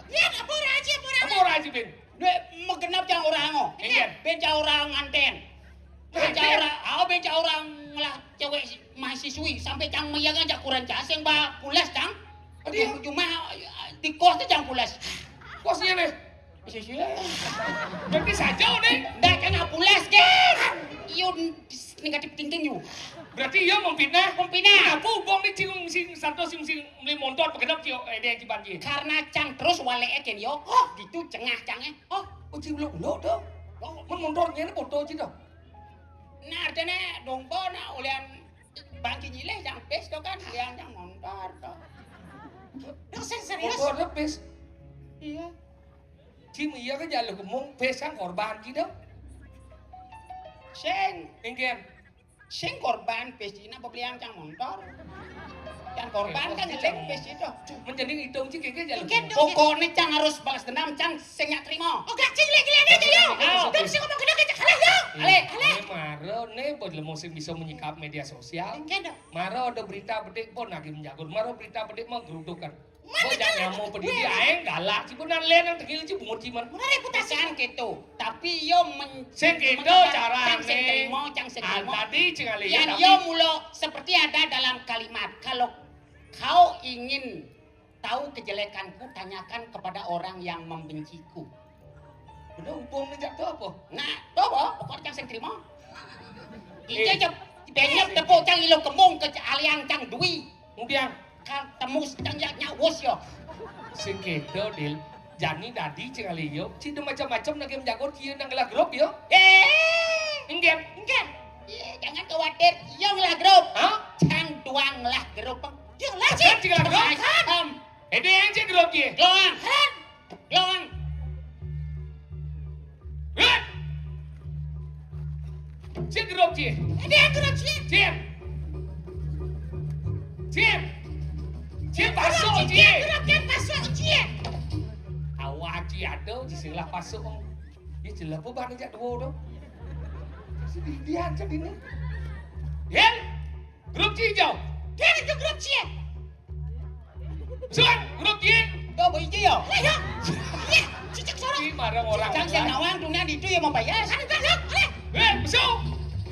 Iya, apa ora aja, apa ora? Apa ora aja, Bin? Duh, megenap cang orang, oh. Iya. Ben cang orang nganten. Ben cang orang, oh, ben cang orang ngelah cewek si-, mahasiswi sampai cang mayang aja kurang caseng ba pulas, cang. Aduh. Cuma di kos tuh cang pulas. Kosnya nih. Iya, iya. Berarti saja, nih. Ndak kena pulas, Gen. Yo, negatif thinking, yo. Berarti iya memfitnah? Memfitnah. Kenapa ubong nih, Ci, sing satu sing, sing beli motor, pegenap, Ci, eh, dia Ci Panji? Karena cang terus walek, Gen, yo. Oh, gitu cengah cangé. Oh, oh, Ci, belum, belum, dong. Oh, mun motornya ini foto, Ci, dong. Nah, artinya dong, po, nah, ulian bangki nyilih, cang pis, tuh kan, ulian cang motor, tuh. Dong, sing serius? Motor, pis. Iya. Cim, iya kan jaluk kemung, pis kan korban gitu. Sing. Ingkén. Sing korban, pis cina bebelian cang motor. Yang korban kan nyeling, pis itu. Menjadi hitung, Ci, kayaknya jaluk kemung. Pokoknya cang harus balas dendam, cang sing nyak terima. Oh, gak, Ci, gila, gila, gila, gila. Ayo. Dong, sing ngomong gede, gede, gede, gila. Ale, ale. Ini mara, nih, bocah mau sing bisa menyikap media sosial. Ingkén, dong. Mara ada berita bedik pon lagi menjagur. Mara berita bedik mau gerudukan. Mana jangan mau peduli, aéng galak, Ci, bener lén yang tegil, Ci, bungut, Ci, man. Mana reputasi? Bukan gitu. Tapi yo men-, sing gitu carané. Cang sing terima, cang sing terima. Tadi cing alih, yan tapi yo mulo seperti ada dalam kalimat, kalau kau ingin tahu kejelekanku, tanyakan kepada orang yang membenciku. Bener, hubung nih, Jak, tuh apa? Nah, tuh apa? Pokoknya cang sing terima. Iya, eh. Cep, benyep tepuk cang iluh kemung ke alian cang dui. Kemudian? Kang temu sedang ya nyawus yo. Sing kéto, Dil. Jani dadi cing ali yo. Cing macam-macam nang game jago, cia nang gelah grup yo. Eh. Inggih. Inggih. Iya, jangan khawatir. Yo ngelah grup. Hah? Cang doang ngelah grup. Yo lah, Cing. Cing ngelah grup? Macam. Eh, dia yang cing grup, cia. Doang. Glowang. Hah? Cing grup, cia. Ada yang grup, Cing. Cing. Cing. Cing, pasuk, Cing. Grup, Cing, pasuk, Cing. Awak, Cing, ada, Cing, salah pasuk. Ih, jelas apa bang jak dua tu? Sedih dia macam ini. Hel. Grup Cing hijau. Dia itu grup Cing. Sun, grup Cing. Tuh, boy hijau ya? Alah, ya. Iya, cicak sorok. Ih, marah orang. Cang, cang, nawang, dunia di itu ya mau bayar. Aduh, dah, dah, alah. Eh, besu.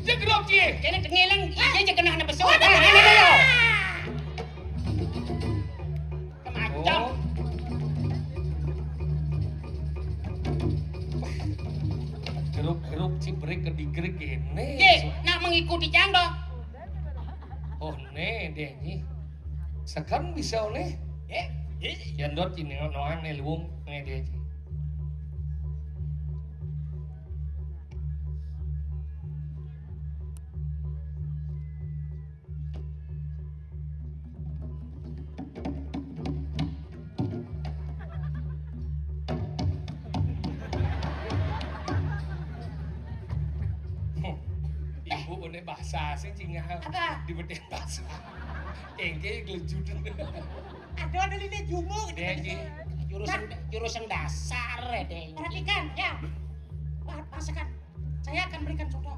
Cing grup Cing. Kena tengelang, iya, cang kena anak besu. Waduh, dah, waduh, dah, dah. Waduh. Macam. Oh. Geruk-geruk cibrik kedigrik ini. Ye, nak mengikuti cang doh. Oh, né, deh, nyi. Sekan bisa, né. Eh, eh. Yan dot ini noan né luung, né, deh, nyi. Ibu, ini bahasa asing, Cing, ya. Apa? Di bedeng bahasa. Kengke gelejuden. Aduh, ada lini jumu gitu. Deh, Cing. Jurusan, jurusan dasar, ya, deh. Perhatikan, ya. Wah, masakan. Saya akan berikan contoh.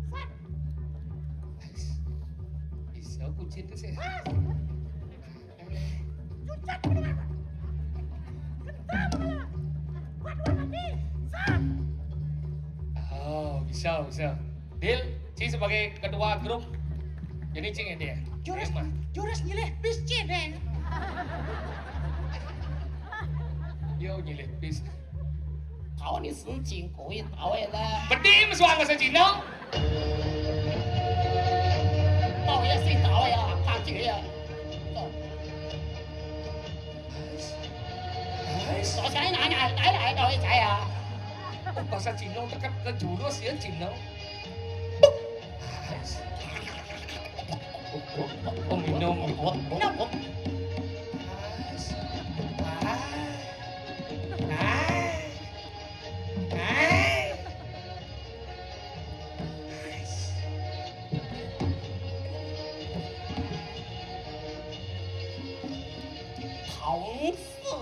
Sat. Bisa kucing tuh sih. Mas. Cucat bener. Kentang bener. Waduh, mati. Sat. Oh, bisa, bisa. Dil, Cing sebagai ketua grup. Jadi Cing ya, dia. Jurus, emang. Jurus nyilih bis, Cing, deh. Yo nyilih pis. Kau ni sencing kau ya tahu ya dah. Bedim suang bahasa Cina. Tahu ya sih tahu ya, kaki ya. Tahu. Tahu saya nanya, saya tahu saya. Oh, bahasa Cina dekat ke jurus ya Cina. Oh, minum. Minum. Khổng Sư.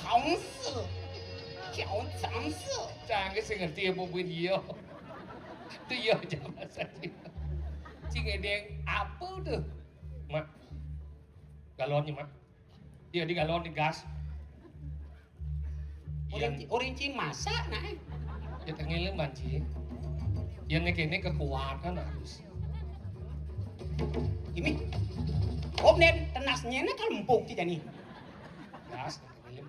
Khổng Sư. Chào Khổng Sư. Chàng cái sing ngerti apa buin iya. Itu iya aja bahasa dia. Cing edeng apa tuh? Mak. Galonnya, Mak. Iya, di galon, di gas. Orang, iya. Orang Cing masak, nah. Ya, tengilin banci. Ya, nek ini kekuatan harus. Ini, om nen, tenasnya ini kalau empuk kita nih. Gas, tengilin.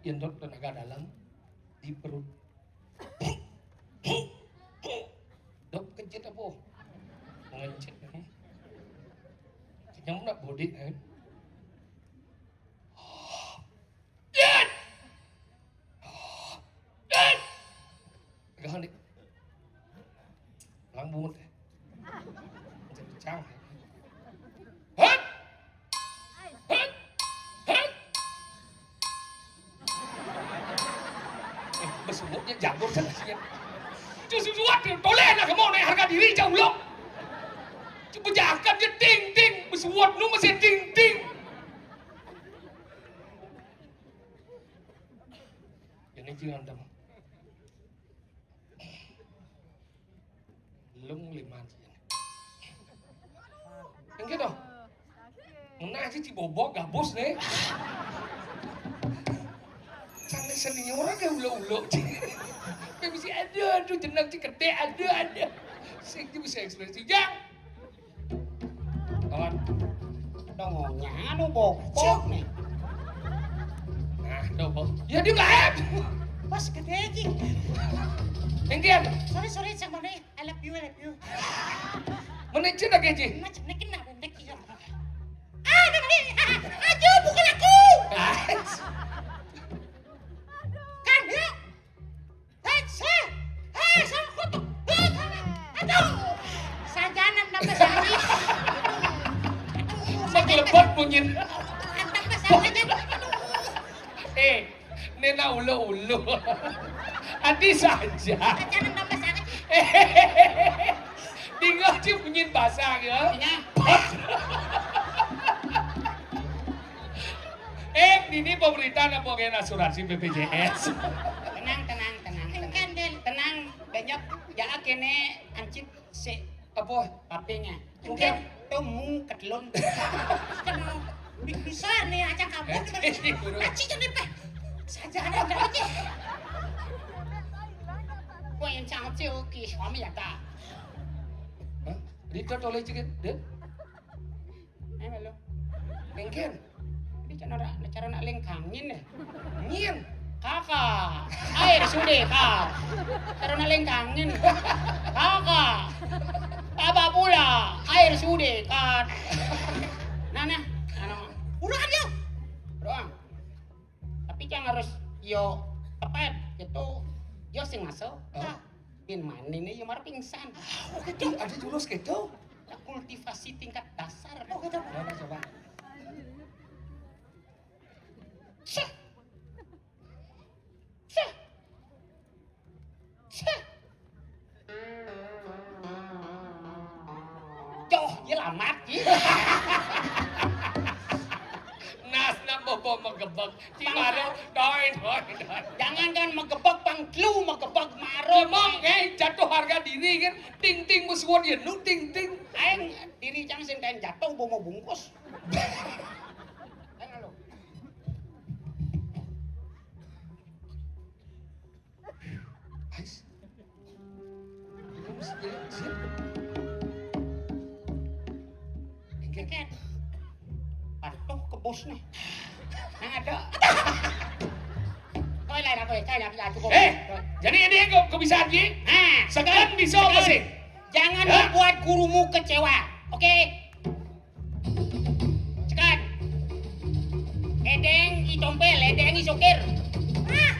Yang dok tenaga dalam di perut. Dok kencit apa? Ngencit, eh. Kenyang nak bodik, eh. Pegang, Dik. Lang bungut, eh. Pecah. Hut! Hut! Hut! Eh, besuwutnya jago sana sih ya. Cus suwat, toleh lah kamu naik harga diri jauh lo. Cuma jakan je ting ting, besuwat nu masih ting ting. Ini jangan dong. Lung lima sih. Enggak dong. Ngena aja ci bobok gabus nih. Cantik senior aja ulo-ulo ci. Kayak bisa ada, aduh jenang ci gede, ada, ada. Sing ci bisa ekspresi. Jang. Kawan. Dong, nyanu bobok nih. Nah, tuh, Bok. Ya, dia melahep. Pas gede aja. Engkian. Sorry, sorry, cak mana? I love you, I love you. Menecin lagi, Ji. Macam ni kena pendek ya. Ah, dah ni. Aduh, bukan aku. Kan, ya. Hei, hei, hei, sama kutuk. Hei, hei, aduh. Sajanan tambah sakit. Aduh, saya lebot bunyin. Tambah sakit. Aduh. Eh, nena ulo-ulo. Adi saja. Sajanan tambah sakit. Tinggal ci bunyin basah ya. Iya. Eh, ini pemerintah nak bawa asuransi B P J S. Tenang, tenang, tenang, tenang. Tenang, banyak ya kene ancit si apa? Papenya. Mungkin temu ketelun. Aduh, bisa nih aja kamu. Aci jadi pe. Saja ada aja. Kau yang cantik, oke, suami ya tak? Hah? Rita toleh cikin, deh. Eh, melu. Engken. Ini cara nak, cara nak lengkangin deh. Ngin. Kakak. Air sudah, Kak. Cara nak lengkangin. Kakak. Apa pula? Air sudah, Kak. Nah, nah. Anu. Udah kan, yo? Doang. Tapi jangan harus yo tepet gitu. Yo sing masuk. Hah? Bin mani nih, yo mar pingsan. Oh, gitu. Ada jurus gitu? Kultivasi tingkat dasar. Oh, gitu. Coba, coba. Cek. Cek. Cek. Joh, ya lamat, ya. Nas nambah bom megebek. Ci maro, doi, doi, doi. Jangan kan megebek, Bang Tlu, megebek maro. Emang, eh, jatuh harga diri kan. Ting ting musuhan ya, nu ting ting. Aing diri cang sing kain jatuh, bawa mau bungkus. Aing lo. Ais. Ini mesti jadi siap. Engke. Engke. Patuh kebo Nah, ada. Kowe lah, kowe, kowe lah, lah, cukup. Eh, jadi ini kok kebiasaan ki? Nah, sekarang bisa apa sih? Jangan membuat gurumu kecewa. Oke? Cekan. Edeng i tompel, edeng i sokir. Ah.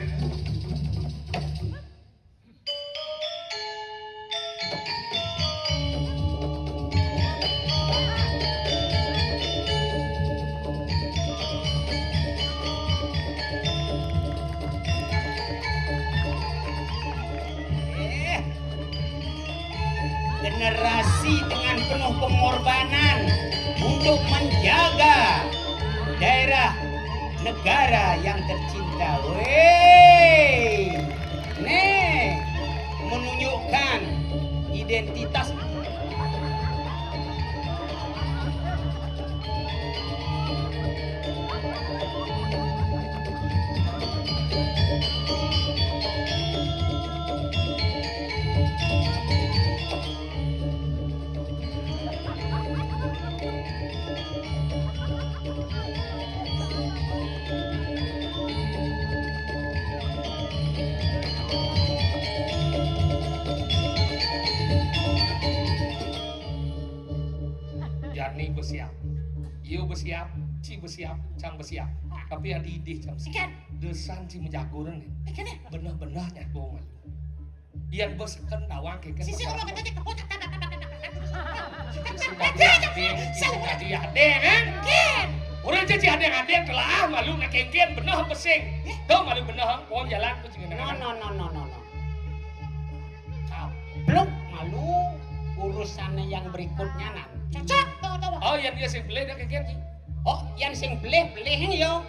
Eh, generasi dengan penuh pengorbanan untuk menjaga daerah negara yang tercinta. Weh, nih menunjukkan identitas. Jani besiap. Iyo besiap, ci besiap, cang besiap. Tapi adi idih cang besiap. Ikan. Desan ci mejaguran. Ikan ya? Bener-bener nyago malu. Yan bos kan tawang ke kan. Sisi ngomong kata cek kepot. Sisi tadi ade, sisi tadi ade kan? Ken. Orang caci ade ade telah malu nak kengken bener pesing. Tuh malu bener pon jalan tuh jangan. No, no, no, no, no, no. Kaplok malu urusannya yang berikutnya nanti. Cocok, tahu, tahu. Oh, yang dia sing beli dah kengken ki. Oh, yang sing belih-belih yo.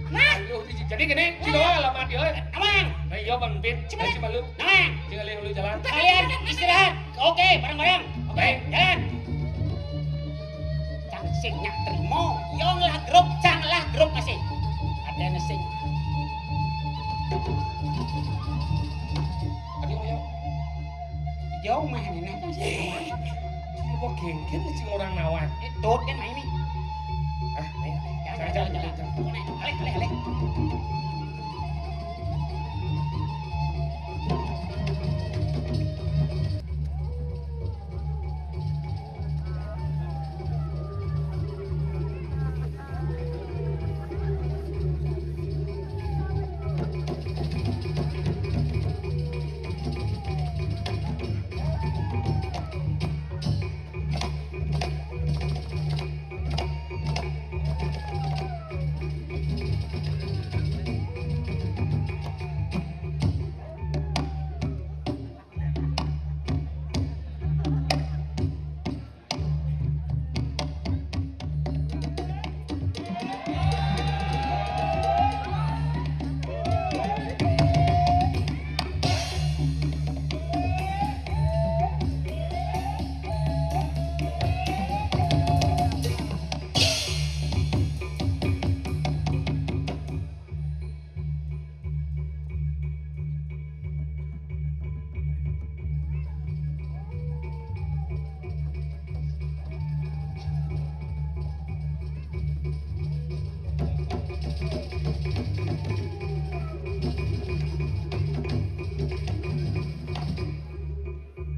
Nah, jadi gini, cilo alamat yo. Amang. Nah, yo Bang Pin, cuma malu. Nah, tinggal lu jalan. Kalian istirahat. Oke, bareng-bareng. Oke, jalan. Cang sing nyak terima, yo ngelah grup, cang lah grup masih. Ada sing. Aduh, yo. Jauh mah ini nah kan sih. Apa genggen sing orang nawan? Eh, dot kan main nih. Ah, ayo, ayo. Jalan, jalan, jalan, jalan. Alih, alih, alih.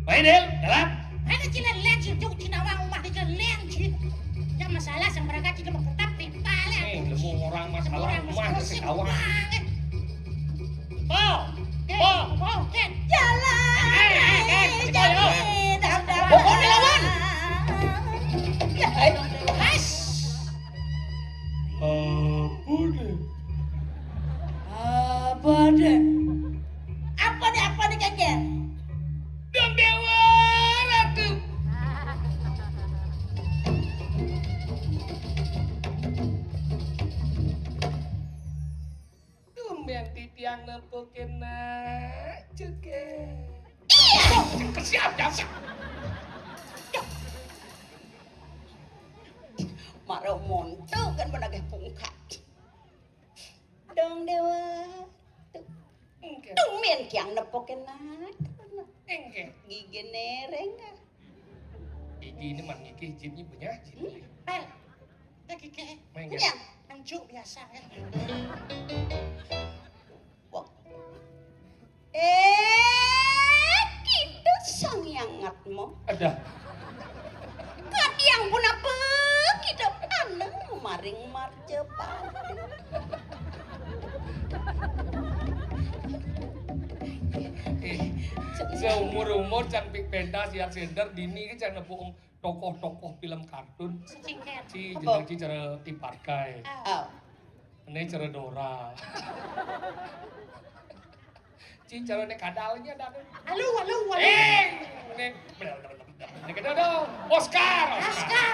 Baik, Del, jalan. Ada cina lenjir, jauh cina wang rumah di lenjir. Yang masalah sang berangkat tidak mau tetap di balik. Eh, lemu orang masalah rumah, masalah sing awak. Po, po, po, Ken. Jalan. Eh, eh, Ken, pergi, ayo. Pokoknya lawan. Ya, ayo. Mas. Ampun. Apa deh? Apa deh, apa deh, Ken, Ken? Dong Dewa Ratu. Tumben titiang nempukin nak juga. Iya. Siap, siap, siap. Maro monto kan menagih pungkat. Dong Dewa. Tuh. Engke. Tumben kiang nepokin nak. Engke. Gigi nereng ah. Gigi ini man gigi jinnya punya jin. Hmm? Pel. Lagi ke. Main game. Iya. Anjuk biasa ya. Wah. Eh, kita sang yangatmu. Ada. Kadiang pun apa kita anu maring marjapati. Eh, seumur-umur can pik pentas ya sender dini ki can nepuk tokoh-tokoh film kartun. Cingket. Ci jeneng ci cara tiparkai. Oh. Ini cara Dora. Ci cara nek kadalnya ada. Halo, halo, halo. Eh, nek nek ada dong. Oscar, Oscar. Oscar.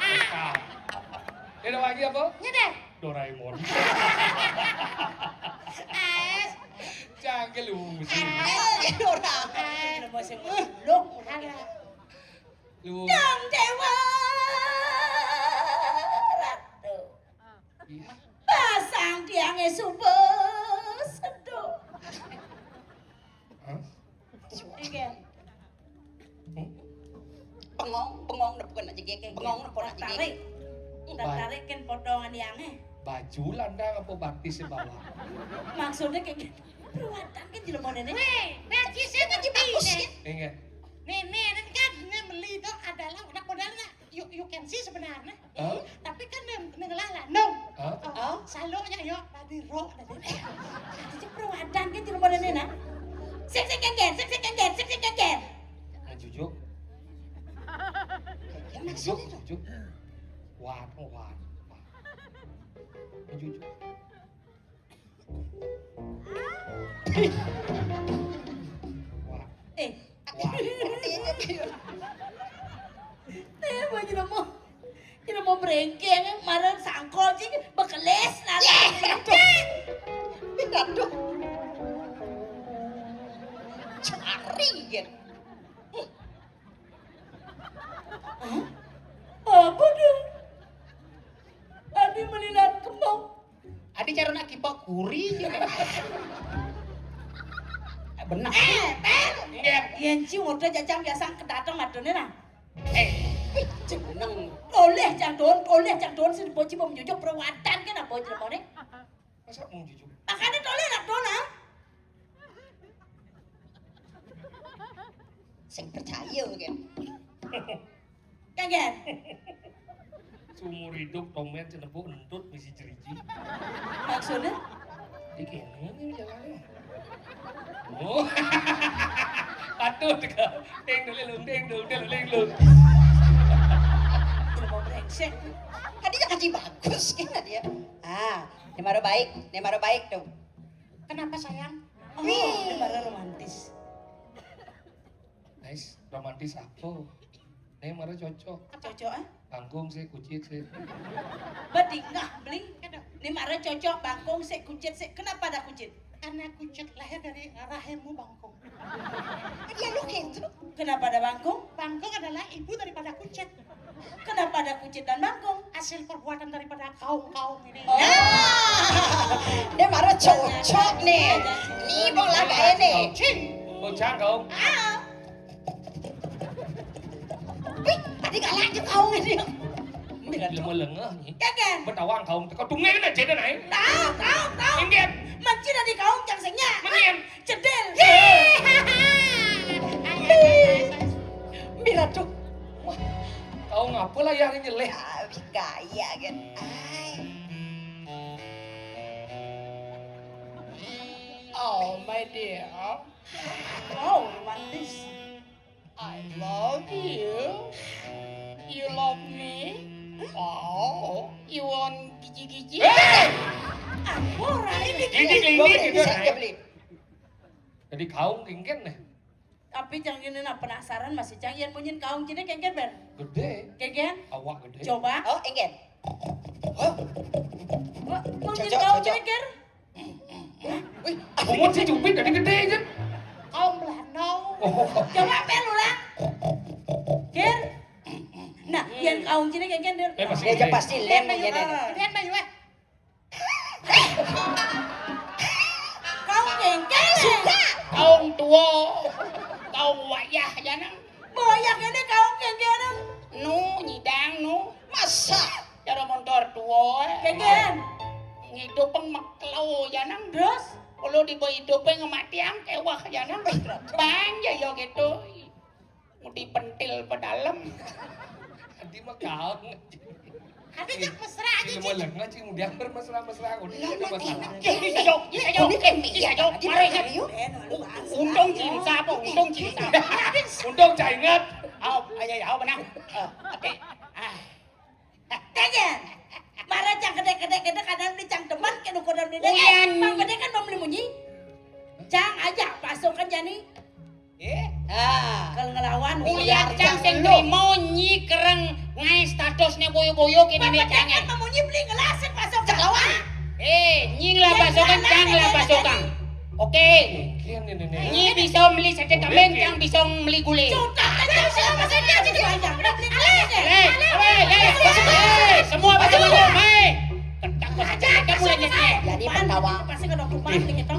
Oscar. Ada lagi apa? Ini deh. Doraemon. Ais. Canggih lu. Ais, Dora. Ais. Lu masih meluk. Ada. Lu. Dang Dewa Ratu. Iya. Pasang tiangnya suba sedo. Hah? Iki. Hmm? Bengong, bengong nepuk aja gege. Bengong nepuk aja gege. Tarik. Tarik kan potongan tiangnya. Baju landang apa batis di bawah? Maksudnya kayak gitu. Perawatan kan jelema nenek. Weh, batisnya kan dibagus ya. Ingat. Nenek kan ini beli itu adalah anak modalnya. You, you can see sebenarnya. Hah? Tapi kan neng, neng lala, no. Hah? Oh, saloknya yo tadi roh tadi. Jadi perawatan kan jelema nenek nah. Sik sik kengken, sik sik kengken, sik sik kengken. Nah, jujuk. Ya maksudnya tuh. Jujuk. Wah, wah. Nah, jujuk. Eh. Wah. Eh, baju mau, baju mau brengkeng, marah sangkol sih, bekeles lah. Aduh. Cari gitu. Hah? Apa tuh? Adi melilat kembang. Adi cara nak kipak kuri. Benar. Eh, Pel. Iya. Yen ci ngoda jajang biasa kedateng madone nah. Eh, jeneng. Oleh jang don, oleh jang don sing boci mau nyujuk perawatan kan apa jenenge? Masa mau jujur? Makanya toleh lah dona. Sing percaya kan. Kagak. Seumur hidup tomen cenepuk entut misi jeriji. Maksudnya? Di kene ini jalannya. Oh. Patut kau. Ding dulu, ding dulu, ding dulu. Mau brengsek. Tadi kaji bagus kan dia. Ah, ini baru baik, ini baru baik tuh. Kenapa sayang? Oh, ini baru romantis. Nice, romantis apa? Ini baru cocok. Cocok ah? Bangkung sih, kucit sih. Bedingah beli. Ini baru cocok bangkung sih, kucit sih. Kenapa ada kucit? Karena kucit lahir dari rahimmu bangkung. Dia lu gitu. Kenapa ada bangkung? Bangkung adalah ibu daripada kucit. Kenapa ada kucit dan bangkung? Hasil perbuatan daripada kaum-kaum ini. Oh. Nah, dia baru cocok nih. Nih bola kayak nih. Cing. Bocah kaum. Ah. Wih, tadi galak aja kaum ini. Lengah-lengah nih. Kagak. Betawang kaum teko dungen aja deh naik. Tahu, tahu, tahu. Inggih. Mencir di kaum cang senya. Menyen. Cedil. Mira tuh. Wah, kau ngapa lah ya nyeleh? Ah, gaya kan. Ai. Oh, my dear. Oh, romantis. I love you. You love me. Oh, you want gigi-gigi? Eh! Apa orang ini? Gigi kelingking gitu, bisa eh. Jadi kaum kengken nih. Tapi cang ini nah penasaran masih cang yang munyin kaum kini kengken ben. Gede. Kengken? Awak gede. Coba. Oh, kengken. Hah? Wah, munyin kaum kini ker. Wih, bungut si cupit tadi gede aja. Kaum belanau. Oh. Coba pel ulang. Ker. Nah, yang kaum kini kengken der. Eh, pasti. Dia aja pasti lem aja deh. Gedean bayu eh. Kaum kengken. Suka. Kaum tua. Kaum wayah jangan. Boyak ini kaum kengken. Nu nyidang nu. Masa? Cara Idupeng mekelo janang. Terus? Kalau di idupeng mati ang kewah janang. Bang ya yo gitu. Mau dipentil pedalem. Tadi mah kau. Hati cak mesra aja, Cik. Mau lek ngaji mau diambil mesra-mesra. Udah, udah mesra. Iya, iya, iya, iya, iya, iya, iya, iya, iya, iya, iya, iya, iya, iya. Untung cinta apa? Untung cinta. Untung cak ingat. Au, ayo, au, benang. Eh, oke. Ah. Kagen. Mara cang kedek-kedek kedek kadang di cang demen ke dukuran di dek. Uyan. Bang Bedek kan membeli munyi. Cang aja pasukan jani. Eh? Ah. Kalau ngelawan ulian cang sing trimo nyi kereng ngai statusnya boyo-boyo kene ne cang. Bang Bedek kan memunyi beli ngelasik pasukan. Eh, nyi ngelah pasukan, cang ngelah pasukan. Oke. Nyi bisa beli sate kambing, cang bisa beli gulai. Sudah, aja sih apa saja jadi panjang. Udah beli gulai aja. Eh, eh, eh, eh, semua pada ngomong, hei. Ketak saja kamu aja. Jadi pendawa. Pasti kena hukuman nih kita.